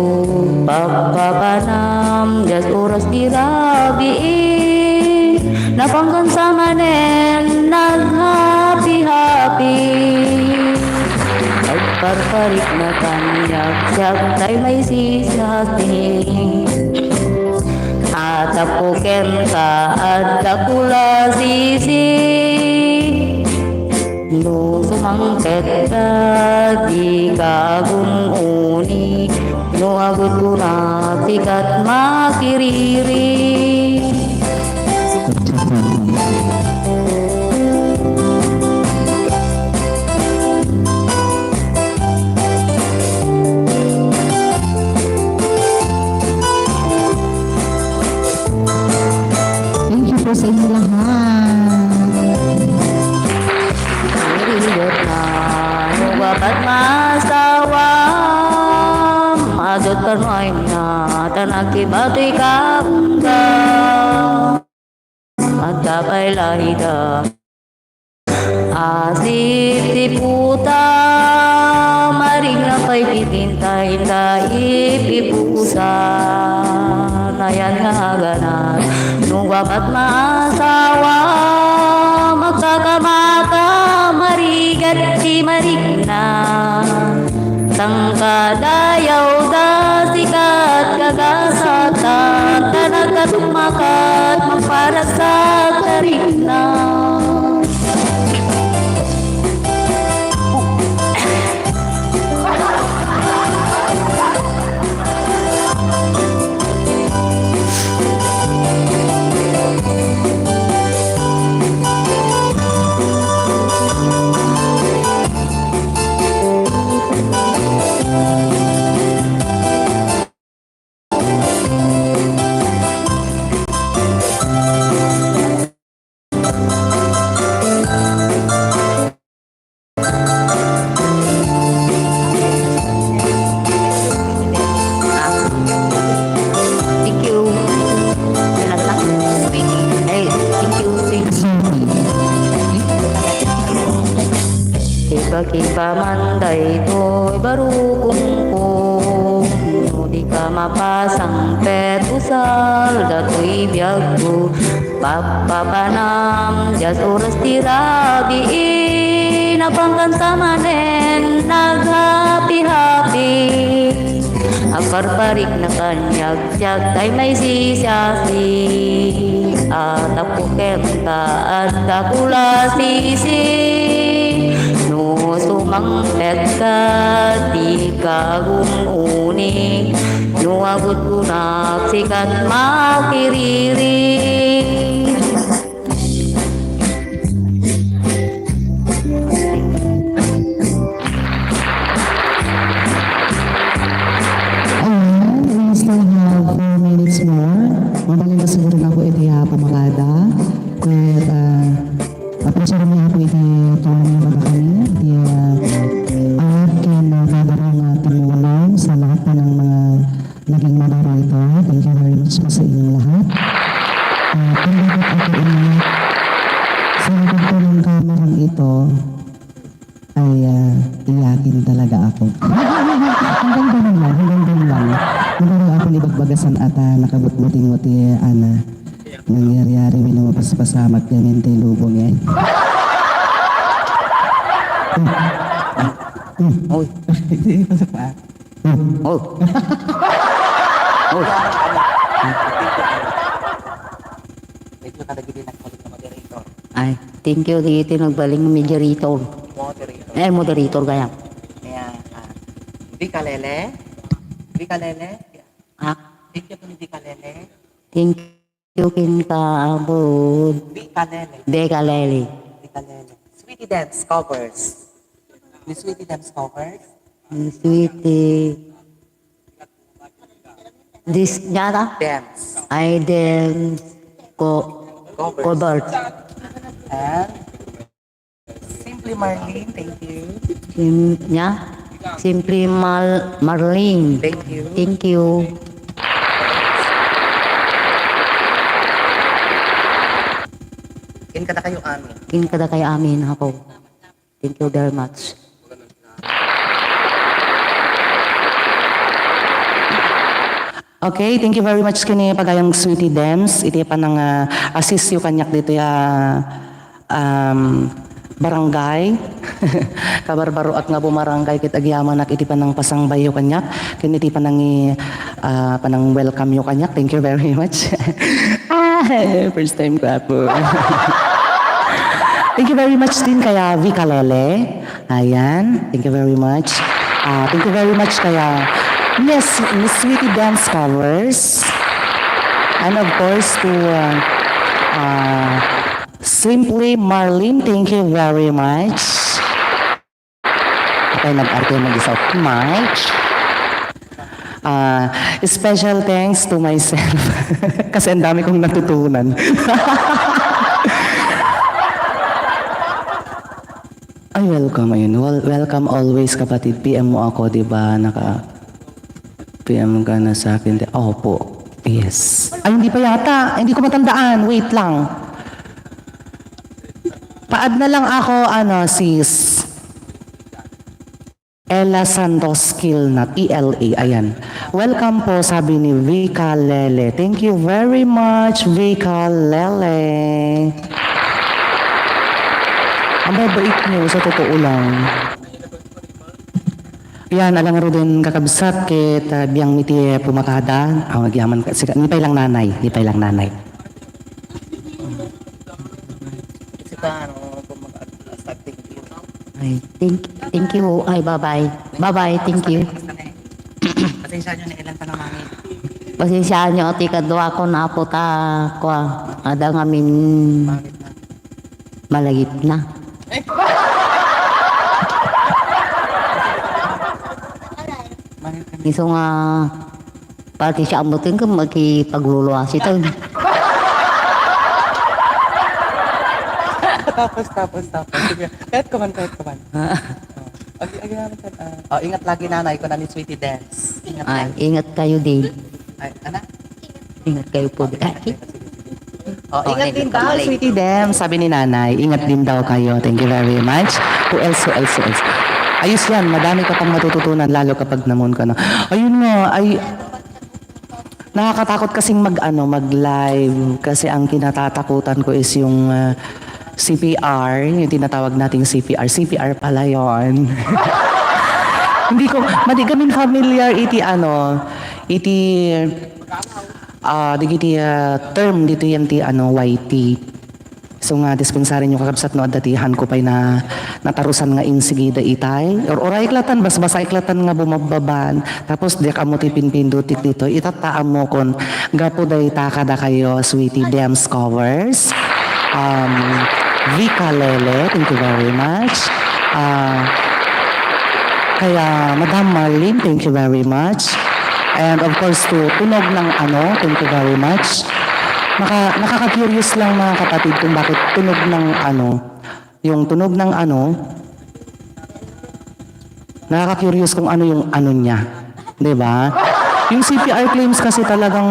Pappapanam diay oras ti rabii. Napankan sa manen naghapi-hapi. Agparparikna kaniak, siak tay maisisasi. Atapo kenka, adda kulasisi. No sumangpet ka, dika agun-uni. No agutkunak, sika ti makiriri. Thank you po sa inyo lahat. Irindot na, no gapat masawa, madot ka no ay na, ta nagkibatoy ka, unda. Adda pay la ida. Asip ti puta, marigna pay ti tinta, inda ipipusa. Nayan nga aganat, no gapat maasawa, magkakamaka, marigat ti marigna. Sangkadayaw da sikat kagasatan, ta nagkadummakat mangparagsak ta rikna. Thank you. Wala lang. Ay, thank you, thank you. Iba-iba man daytoy barukongko, no di ka mapasangpet, usal datoy biagko. Pappapanam, diay oras ti rabii, napangkan sa manen, naghapi-hapi. Agparparik na kaniak, siak tay maisisasi. Atapo kenka, adda kulasisi. No sumangpet ka, di ka agun-uni. No agutkunak, sika ti makiriri. Ayan, we still have four minutes more. Mabalin na siguro na po iti, ah, pamakada. Ket, ah, appreciate niya po iti tulong niya kada kami. Iti, ah, anak ken, ah, babaro nga tumulong sa lahat po ng mga naging moderator. Thank you very much po sa inyong lahat. Ah, kung bakit ako umiyak, sa likod po ng kamerang ito, ay, ah, iyakin talaga ako. Hanggang ganun lang, hanggang ganun lang. Hanggang ako ni bagbagasan at, ah, nakabutbuting mo ti, Ana. Nangyari-yari, may lumabas pa sa amat yan, yung tayo lubong yan. Oy. Hindi ko sa pa. Oh. Oh. Thank you kadagiti nagbalik nga moderator. Ay, thank you dagiti nagbalik nga moderator. Moderator. Eh, moderator kaya. Kaya, ah, Vica Lele. Vica Lele. Ah. Thank you, Vica Lele. Thank you, Kinka Abud. Vica Lele. Vica Lele. Vica Lele. Sweetie Dance covers. Miss Sweetie Dance covers. Miss Sweetie. This, yata? Dance. I dance co-, covers. Covers. And Simply Marlene, thank you. Sim-, yeah? Simply Mar-, Marlene. Thank you. Thank you. Kin kadakayo amin. Kin kadakayo amin, ako. Thank you very much. Okay, thank you very much kini pagayang Sweetie Dems. Iti panang, ah, assist yu kaniak ditoy, ah, um, barangay. Kabarbaroak nga bumarangay ket agyamanak iti panang pasangbayo kaniak. Ken iti panang, ah, panang welcome yu kaniak. Thank you very much. Ah, first time ko, apo. Thank you very much din kaya Vica Lele. Ayan. Thank you very much. Ah, thank you very much kaya Miss, Miss Sweetie Dance Covers. And of course to, uh, uh, Simply Marlene, thank you very much. Okay, nag-arte mo isa. March. Ah, special thanks to myself. Kasi ang dami kong natutunan. Ay, welcome. Ayun. Wel-, welcome always, kapatid. P M mo ako, di ba? Naka-P M ka na sa akin. Di-, opo. Yes. Ay, hindi pa yata. Hindi ko matandaan. Wait lang. Pa-add na lang ako, ano, sis. Ella Santos Kilnat, E L A. Ayan. Welcome po, sabi ni Vica Lele. Thank you very much, Vica Lele. Ang babait niyo, sa totoo lang. Yan, alang ruden kakabsat, ket, ah, biang mi ti pumakada. Aw, agyaman ka, sika, ni pay lang nanay, ni pay lang nanay. Sika, ano, kung mag-, start, thank you. Ay, thank, thank you. Ay, bye-bye. Bye-bye, thank you. Pasensya nyo na ilan pa naman eh. Pasensya nyo, ti kadwa ko na po ta, kwa, ada ngamin. Bakit na? Malagip na. Isu nga, pati siya amutin ko, makipagluluwas ito. Tapos, tapos, tapos. Sige. Kahit kuman, kahit kuman. Oh, agi, agi naman ka, ah. Oh, ingat lagi, nanay ko na ni Sweetie Dance. Ingat lagi. Ay, ingat kayo din. Ay, anak? Ingat kayo po. Ay, Oh, ingat din daw, Sweetie Dem. Sabi ni Nanay, ingat din daw kayo. Thank you very much. Who else, who else, who else? Ayos yan. Madami ka pang matututunan, lalo kapag namun ka na. Ayun nga, ay, nakakatakot kasing mag, ano, mag-live. Kasi ang kinatatakutan ko is yung, ah, C P R, yung tinatawag nating C P R. C P R pala yon. Hindi ko, madi gamin familiar iti, ano, iti Ah, dagiti, ah, term ditoy yan ti, ano, Y T. So nga, dispensarinyo, kakabsat, no, adda ti han ko pay na natarusan nga insigida itay. Or, uray klatan, basbasa klatan nga bumabbaban. Tapos, diak ammo ti pinpindutik ditoy. Itatta ammo kon gapu dayta kadakayo, Sweetie Dems Covers. Um, Vica Lele, thank you very much. Ah, kaya, Madam Marlene, thank you very much. And of course, to Tunog ng Ano, thank you very much. Naka-, nakaka-curious lang, mga kapatid, kung bakit Tunog ng Ano. Yung Tunog ng Ano, nakaka-curious kung ano yung ano niya. Di ba? Yung C P R claims kasi talagang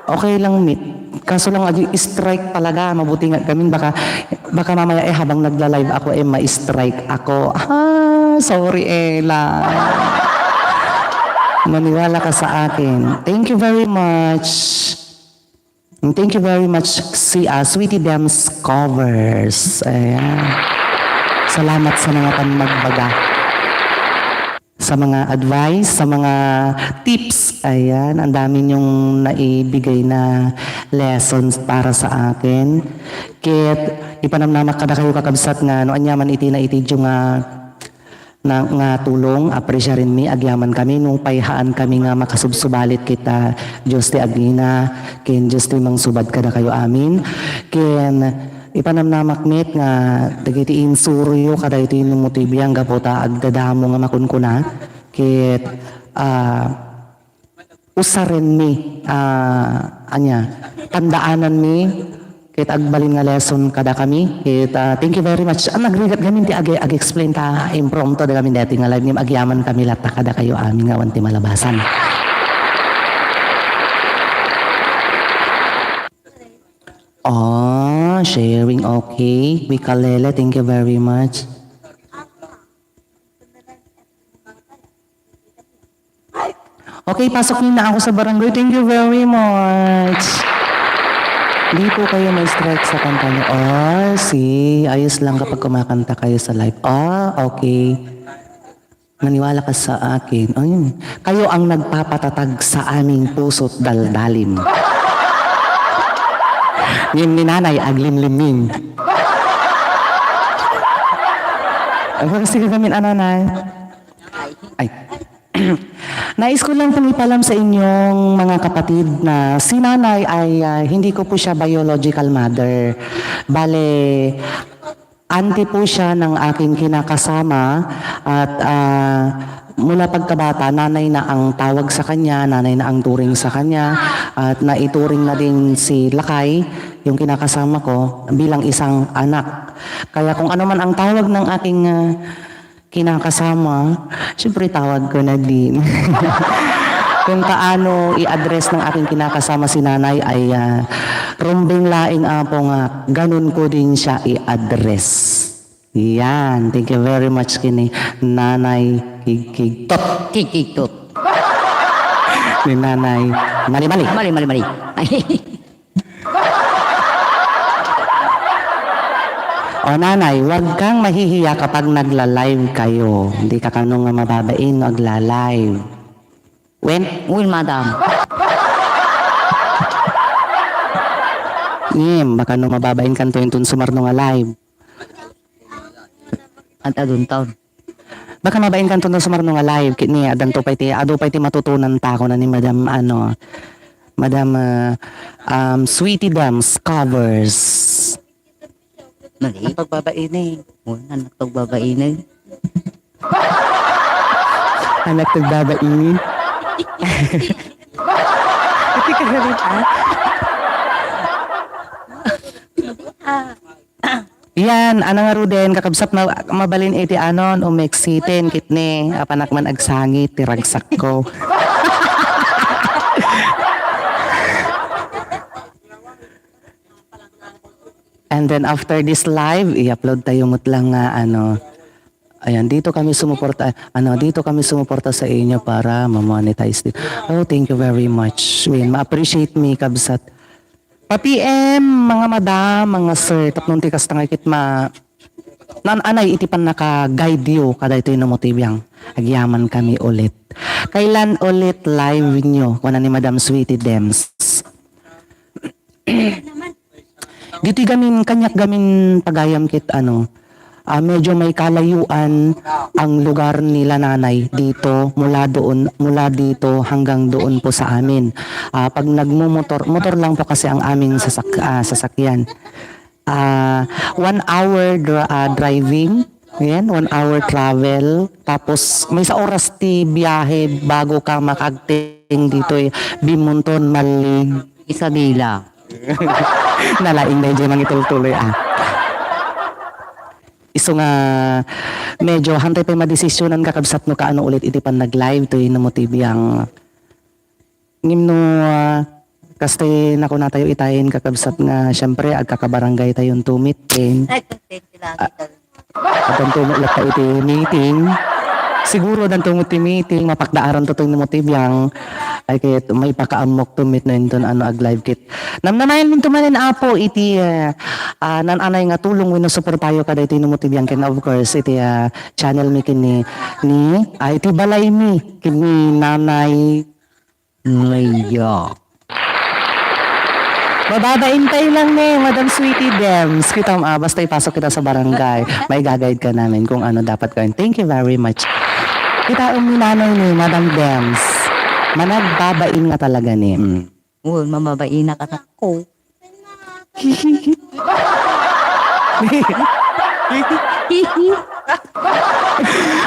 okay lang, mit. Kaso lang, adi, strike talaga. Mabuti nga kami, baka, baka mamaya, eh, habang nagla-live ako, eh, ma-strike ako. Ah, sorry, Ella. Maniwala ka sa akin. Thank you very much. And thank you very much, si, ah, Sweetie Dems Covers. Ayan. Salamat sa mga panmagbaga. Sa mga advice, sa mga tips. Ayan, ang dami niyong naibigay na lessons para sa akin. Ket ipanamnamak kadakayo, kakabsat, nga no ania man iti naitedyo nga na, nga tulong, apresiarenmi, agyamankami, nupay haankami nga makasubsubalit ket Dios ti agina, ken Dios ti mangsubad kadakayo amin. Ken ipanamnamak met nga dagiti insuroyo kadaytoy no motibian gapu ta agdadamo nga makunkuna, ket, ah, usarenmi, ah, ania, tandaananmi, ket agbalin nga lesson kadakami. Ket, ah, thank you very much. Ah, nagrigat gamin ti ag-, ag-explain ta impromptu da gamin deti nga live ngem agyamankami latta kadakayo amin nga awan ti malabasan. Ah, sharing. Okay. Wikalele, thank you very much. Okay, pasok ni na ako sa barangay. Thank you very much. Di po kayo ma-strike sa kanta niyo. Ah, see, ayos lang kapag kumakanta kayo sa live. Ah, okay. Maniwala ka sa akin. Ayun. Kayo ang nagpapatatag sa aming puso't daldalim. Ngem ni Nanay, aglimliming. Ay, kasi kagamin, ah, Nanay. Ay. Nais ko lang pong ipalam sa inyong mga kapatid na si Nanay ay, ah, hindi ko po siya biological mother. Bale, auntie po siya ng aking kinakasama at, ah, mula pagkabata, nanay na ang tawag sa kanya, nanay na ang turing sa kanya, at naituring na din si Lakay, yung kinakasama ko, bilang isang anak. Kaya kung ano man ang tawag ng aking, ah, kinakasama, siyempre tawag ko na din. Kung paano i-address ng aking kinakasama si Nanay ay, ah, rumbeng laeng, Apo, nga ganun ko din siya i-address. Yan. Thank you very much kini Nanay Kigkigtot. Kikiktot. Ni Nanay Mali-mali. Mali, mali, mali. O, Nanay, wag kang mahihiya kapag nagla-live kayo. Hindi ka kano nga mababain no agla-live. Wen? Wen, madam. Ngem, baka no mababain kanto inton sumarno nga live. At adun taon. Baka mabain kanto no sumarno nga live, kit ni, adanto pay ti, adu pay ti matutunan ta, kuna ni Madam, ano, Madam, ah, um, Sweetie Dems Covers. Mali. Ang pagbabaini. Oh, anak pagbabaini. Anak pagbabaini. Iti ka galit, ah? Yan, ano nga ruden, kakabsat, ma-, mabalin iti anon, umeksiten, kitni, apanak man agsangit, ti ragsakko. And then after this live, i-upload tayo met lang nga, ano, ayan, dito kami sumuporta, ano, dito kami sumuporta sa inyo para ma-monetize din. Oh, thank you very much. Win, ma-appreciate mi, kabsat. Pa-P M, mga madam, mga sir, tapno ti kasta nga ket ma-, naan-anay iti pannaka-guide yo kadaytoy no motibiang. Agyaman kami ulit. Kailan ulit live nyo? Kuna ni Madam Sweetie Dems. Ditoy gamin, kaniak gamin pagayam ket ano, ah, medyo may kalayuan ang lugar nila nanay dito, mula doon, mula dito hanggang doon po sa amin. Ah, pag nagmumotor, motor lang po kasi ang aming sasak-, ah, sasakyan. Ah, one hour dra-, ah, driving, ayan, one hour travel. Tapos, maysa oras ti biyahe bago ka makagting ditoy Bimonton, Malig. Isabela. Nalaing daydiay mangitultuloy, ah. Isu nga, medyo hantay pay madesisyonan, kakabsat, no kaano ulit iti pannag-live toy no motibiang. Ngem no, ah, kastay nakunatayo itayen, kakabsat, nga, siyempre, agkakabarangay tayon tumit ken, ay, kontento lang, ah, ito. Addanto met latta iti meeting. Siguro addanto met ti meeting, mapakdaaranto toy no motibiang. Ay, ket maipakaammok to met no inton ano ag-live ket. Namnamaenminto manen, Apo, iti, ah, ah, naan-anay nga tulong wenno suportayo kadaytoy no motibiang ken, of course, iti, ah, channel mi ken ni, ni, ah, iti balay mi ken ni Nanay Leia. Mababain tayo lang ni Madam Sweetie Dems. Kita mo, ah, basta ipasok kita sa barangay. May guide ka namin kung ano dapat gawin. Thank you very much. Kita ang minanay ni Madam Dems. Managbabain nga talaga ni. Mm. Uy, mababain na ka ko.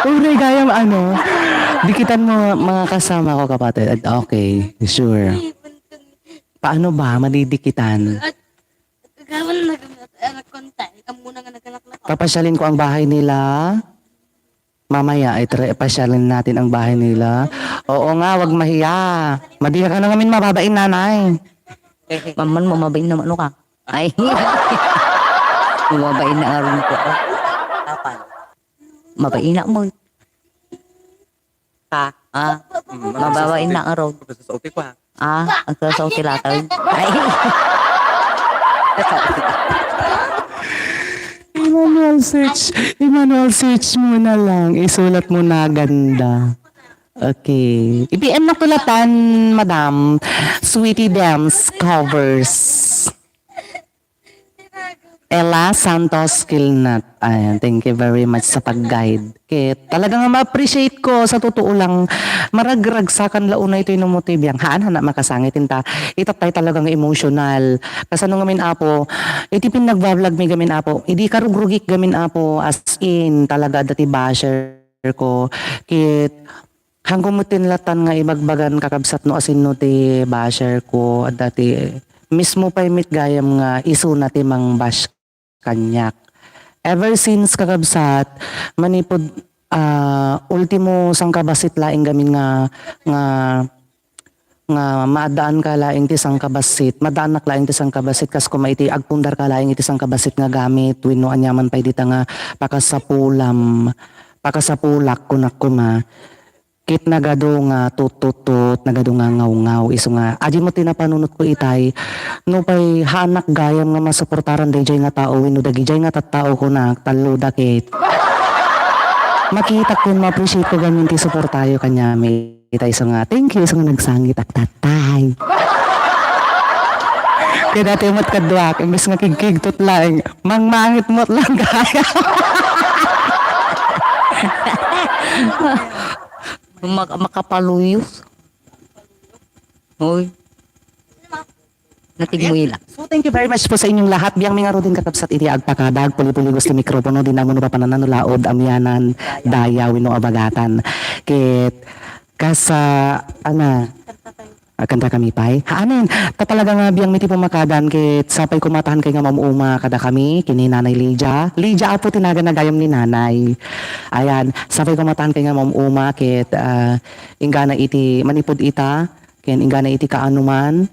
Uray gayam ano, dikitan mo mga kasama ko, kapatid. Okay, sure. Paano ba? Madidikitan. At gagawin na gamit, eh, nagkonta. Ikaw muna nga nagkanaklak. Papasyalin ko ang bahay nila. Mamaya, ay, try, pasyalin natin ang bahay nila. Oo nga, wag mahiya. Madiya ka na ngamin, mababain, nanay. Maman, mamabain naman ka. Ay. Mababain na aron ko. Kapan? Mabain na mo. Ka? Ah, mm, mababain na aron. Sa sauti ko, ha? Ah, ang sasaw ti lataw. Ay. Emmanuel search. Emmanuel search mo na lang. Isulat mo na ganda. Okay. I-P M na kulatan, madam. Sweetie Dems covers. Ella Santos Kilnat. Ayan, thank you very much sa pag-guide. Ket talaga nga ma-appreciate ko sa totoo lang, maragragsakan la unay toy no motibiang. Haan, hana makasangit inta. Itatay talaga nga emotional. Kasano ngamin, Apo, iti pinagbablog mi gamin, Apo, idi karugrugik gamin, Apo, as in, talaga dati basher ko. Ket hangko met ti nalatan nga ibagbagan, kakabsat, no asinno ti basher ko, adda ti mismo pay met gayam nga isuna ti mangbash kaniak. Ever since, kakabsat, manipud, ah, ultimo sangkabassit laeng gamin nga, nga, nga maaddaan ka laeng ti sangkabassit, maddaanak laeng ti sangkabassit, kas koma iti agpundar ka laeng iti sangkabassit nga gamit, wenno aniaman pay dita nga pakasapulam, pakasapulak, kunak koma. Ket nagadu nga tut-tut-tut, nagadu nga ngawngaw, isu nga, adi met ti napanunotko itay, nupay haanak gayam nga masuportaran daydiay nga tao wenno dagidiay nga tattao, kunak, tallo da ket. Makitak ken ma-appreciate ko gamin ti suportayo kaniami. Itay isu nga, thank you, isu nga nagsangitak, tatay. Kaya dati met kaduak, imbes nga kigkigtot laeng, mangmangit met lang gayam. Mak-, makapaluyos. Hoy. Natigmuy lang. So, thank you very much po sa inyong lahat. Biang mi ngaruden, kakabsat, iti agpakada, agpuli-puligos ti mikropono, di na umano papanangan no laod, amianan, daya, wenno abagatan. Ket, kas, ah, ana, ah, kanta kami pay. Haanen, ta talaga nga biang mi ti pumakadan, ket sapay koma ta haan kay nga mam-uma kadakami, ken ni Nanay Lydia. Lydia, Apo, ti nagan gayam ni Nanay. Ayan, sapay koma ta haan kay nga mam-uma, ket, ah, inggana iti manipud ita, ken inggana iti kaanoman,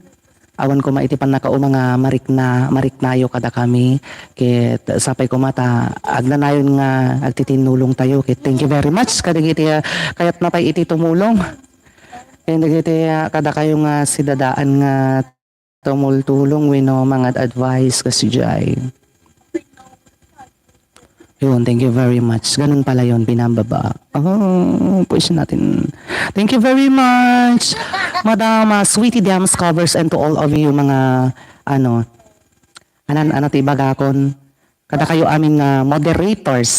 awan koma iti pannakauma nga marikna-, mariknayo kadakami, ket sapay koma ta agnanayon nga agtitinnulongtayo, ket thank you very much kadagiti, ah, kayatna pay iti tumulong. Ken dagiti, ah, kadakayo nga sidadaan nga tumultulong wenno mangad-advise, kasidiay. Yun, thank you very much. Ganun pala yun, pinababa. Oh, push natin. Thank you very much, Madam, ah, Sweetie Dems Covers, and to all of you, mga, ano, anan, ano ti ibagakon? Kadakayo amin nga moderators.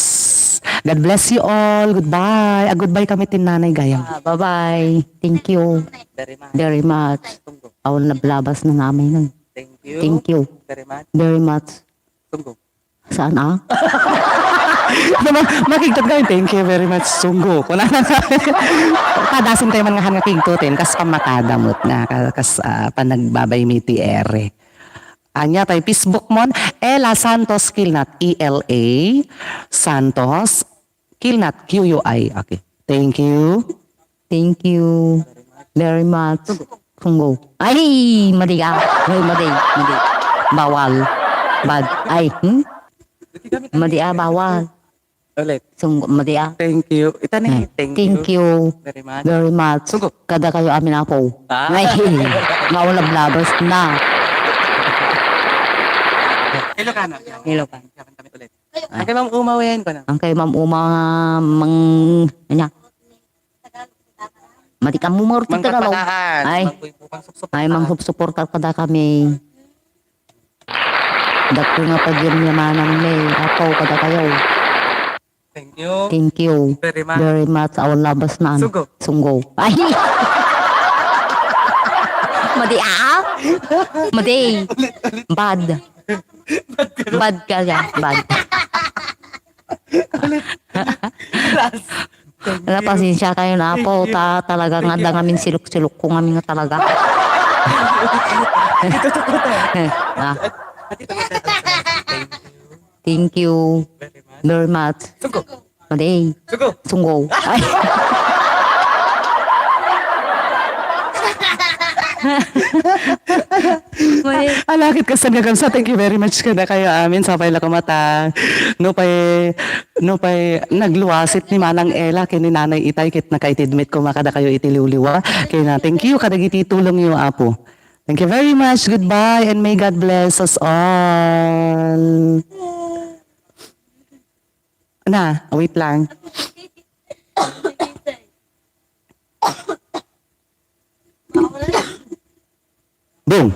God bless you all. Goodbye. Ah, goodbye kami, tin nanay gayam. Ah, bye-bye. Thank you very much. Awan nablabas na namin. Thank you. Thank you very much. Very much. Saan, ah? Diba? Makigtot kayo. Thank you very much, Sunggo. Kuna na nga. Padasin tayo man nga han nga kigtotin. Kas pamakadamot na. Ka-, kas, ah, panagbabay mi ti ere. Anya tayo, Facebook mon, Ella Santos Kilnat, E L A Santos Kilnat, Q U I. Okay. Thank you. Thank you very much. Sunggo. Ay, madi ka. Ay, madi, madi. Bawal. Bad. Ay, hmm? Madi, ah, bawal. Ulit. Sunggo, madi, ah. Thank you. Ita ni, eh, thank you. Thank you very much. Very much. Sunggo. Kadakayo amin, Apo. Ah. Ay, nga wala blabas na. Ilocano. Ilocano. Kami ulit. Ah. Ang kay Ma'am Uma, wen, ko na. Ang kay Ma'am Uma, mang, anya? Madi ka mo, Mang Tagalog. Papataan, ay. Mang Buybuy, mang supsuporta. Ay, mang supsuporta kadakami. Dakkel nga pagyamyamananmi, Apo, kadakayo. Thank you. Thank you very much. Very much. Awan labasna. Sunggo. Sunggo. Ay! Madi, ah? Madi. Bad. Bad ka, ya. Bad. Ala, pasensya kayo na po. Ta, talaga nga da ngamin silok-silok ko ngamin nga talaga. Ah. Thank you very much. Sunggo. Maday. Sunggo. Sunggo. Ay. May Alakit ka sa nagamsa. Thank you very much kada kayo amin. Sapay la kumata. No pay, no pay, nagluasit ni Manang Ella, kini Nanay Itay, kit nakaitidmit ko makada kayo iti liwliwa. Kaya na, thank you, kadagiti tulong yo, Apo. Thank you very much. Goodbye and may God bless us all. Na, wait lang. Boom.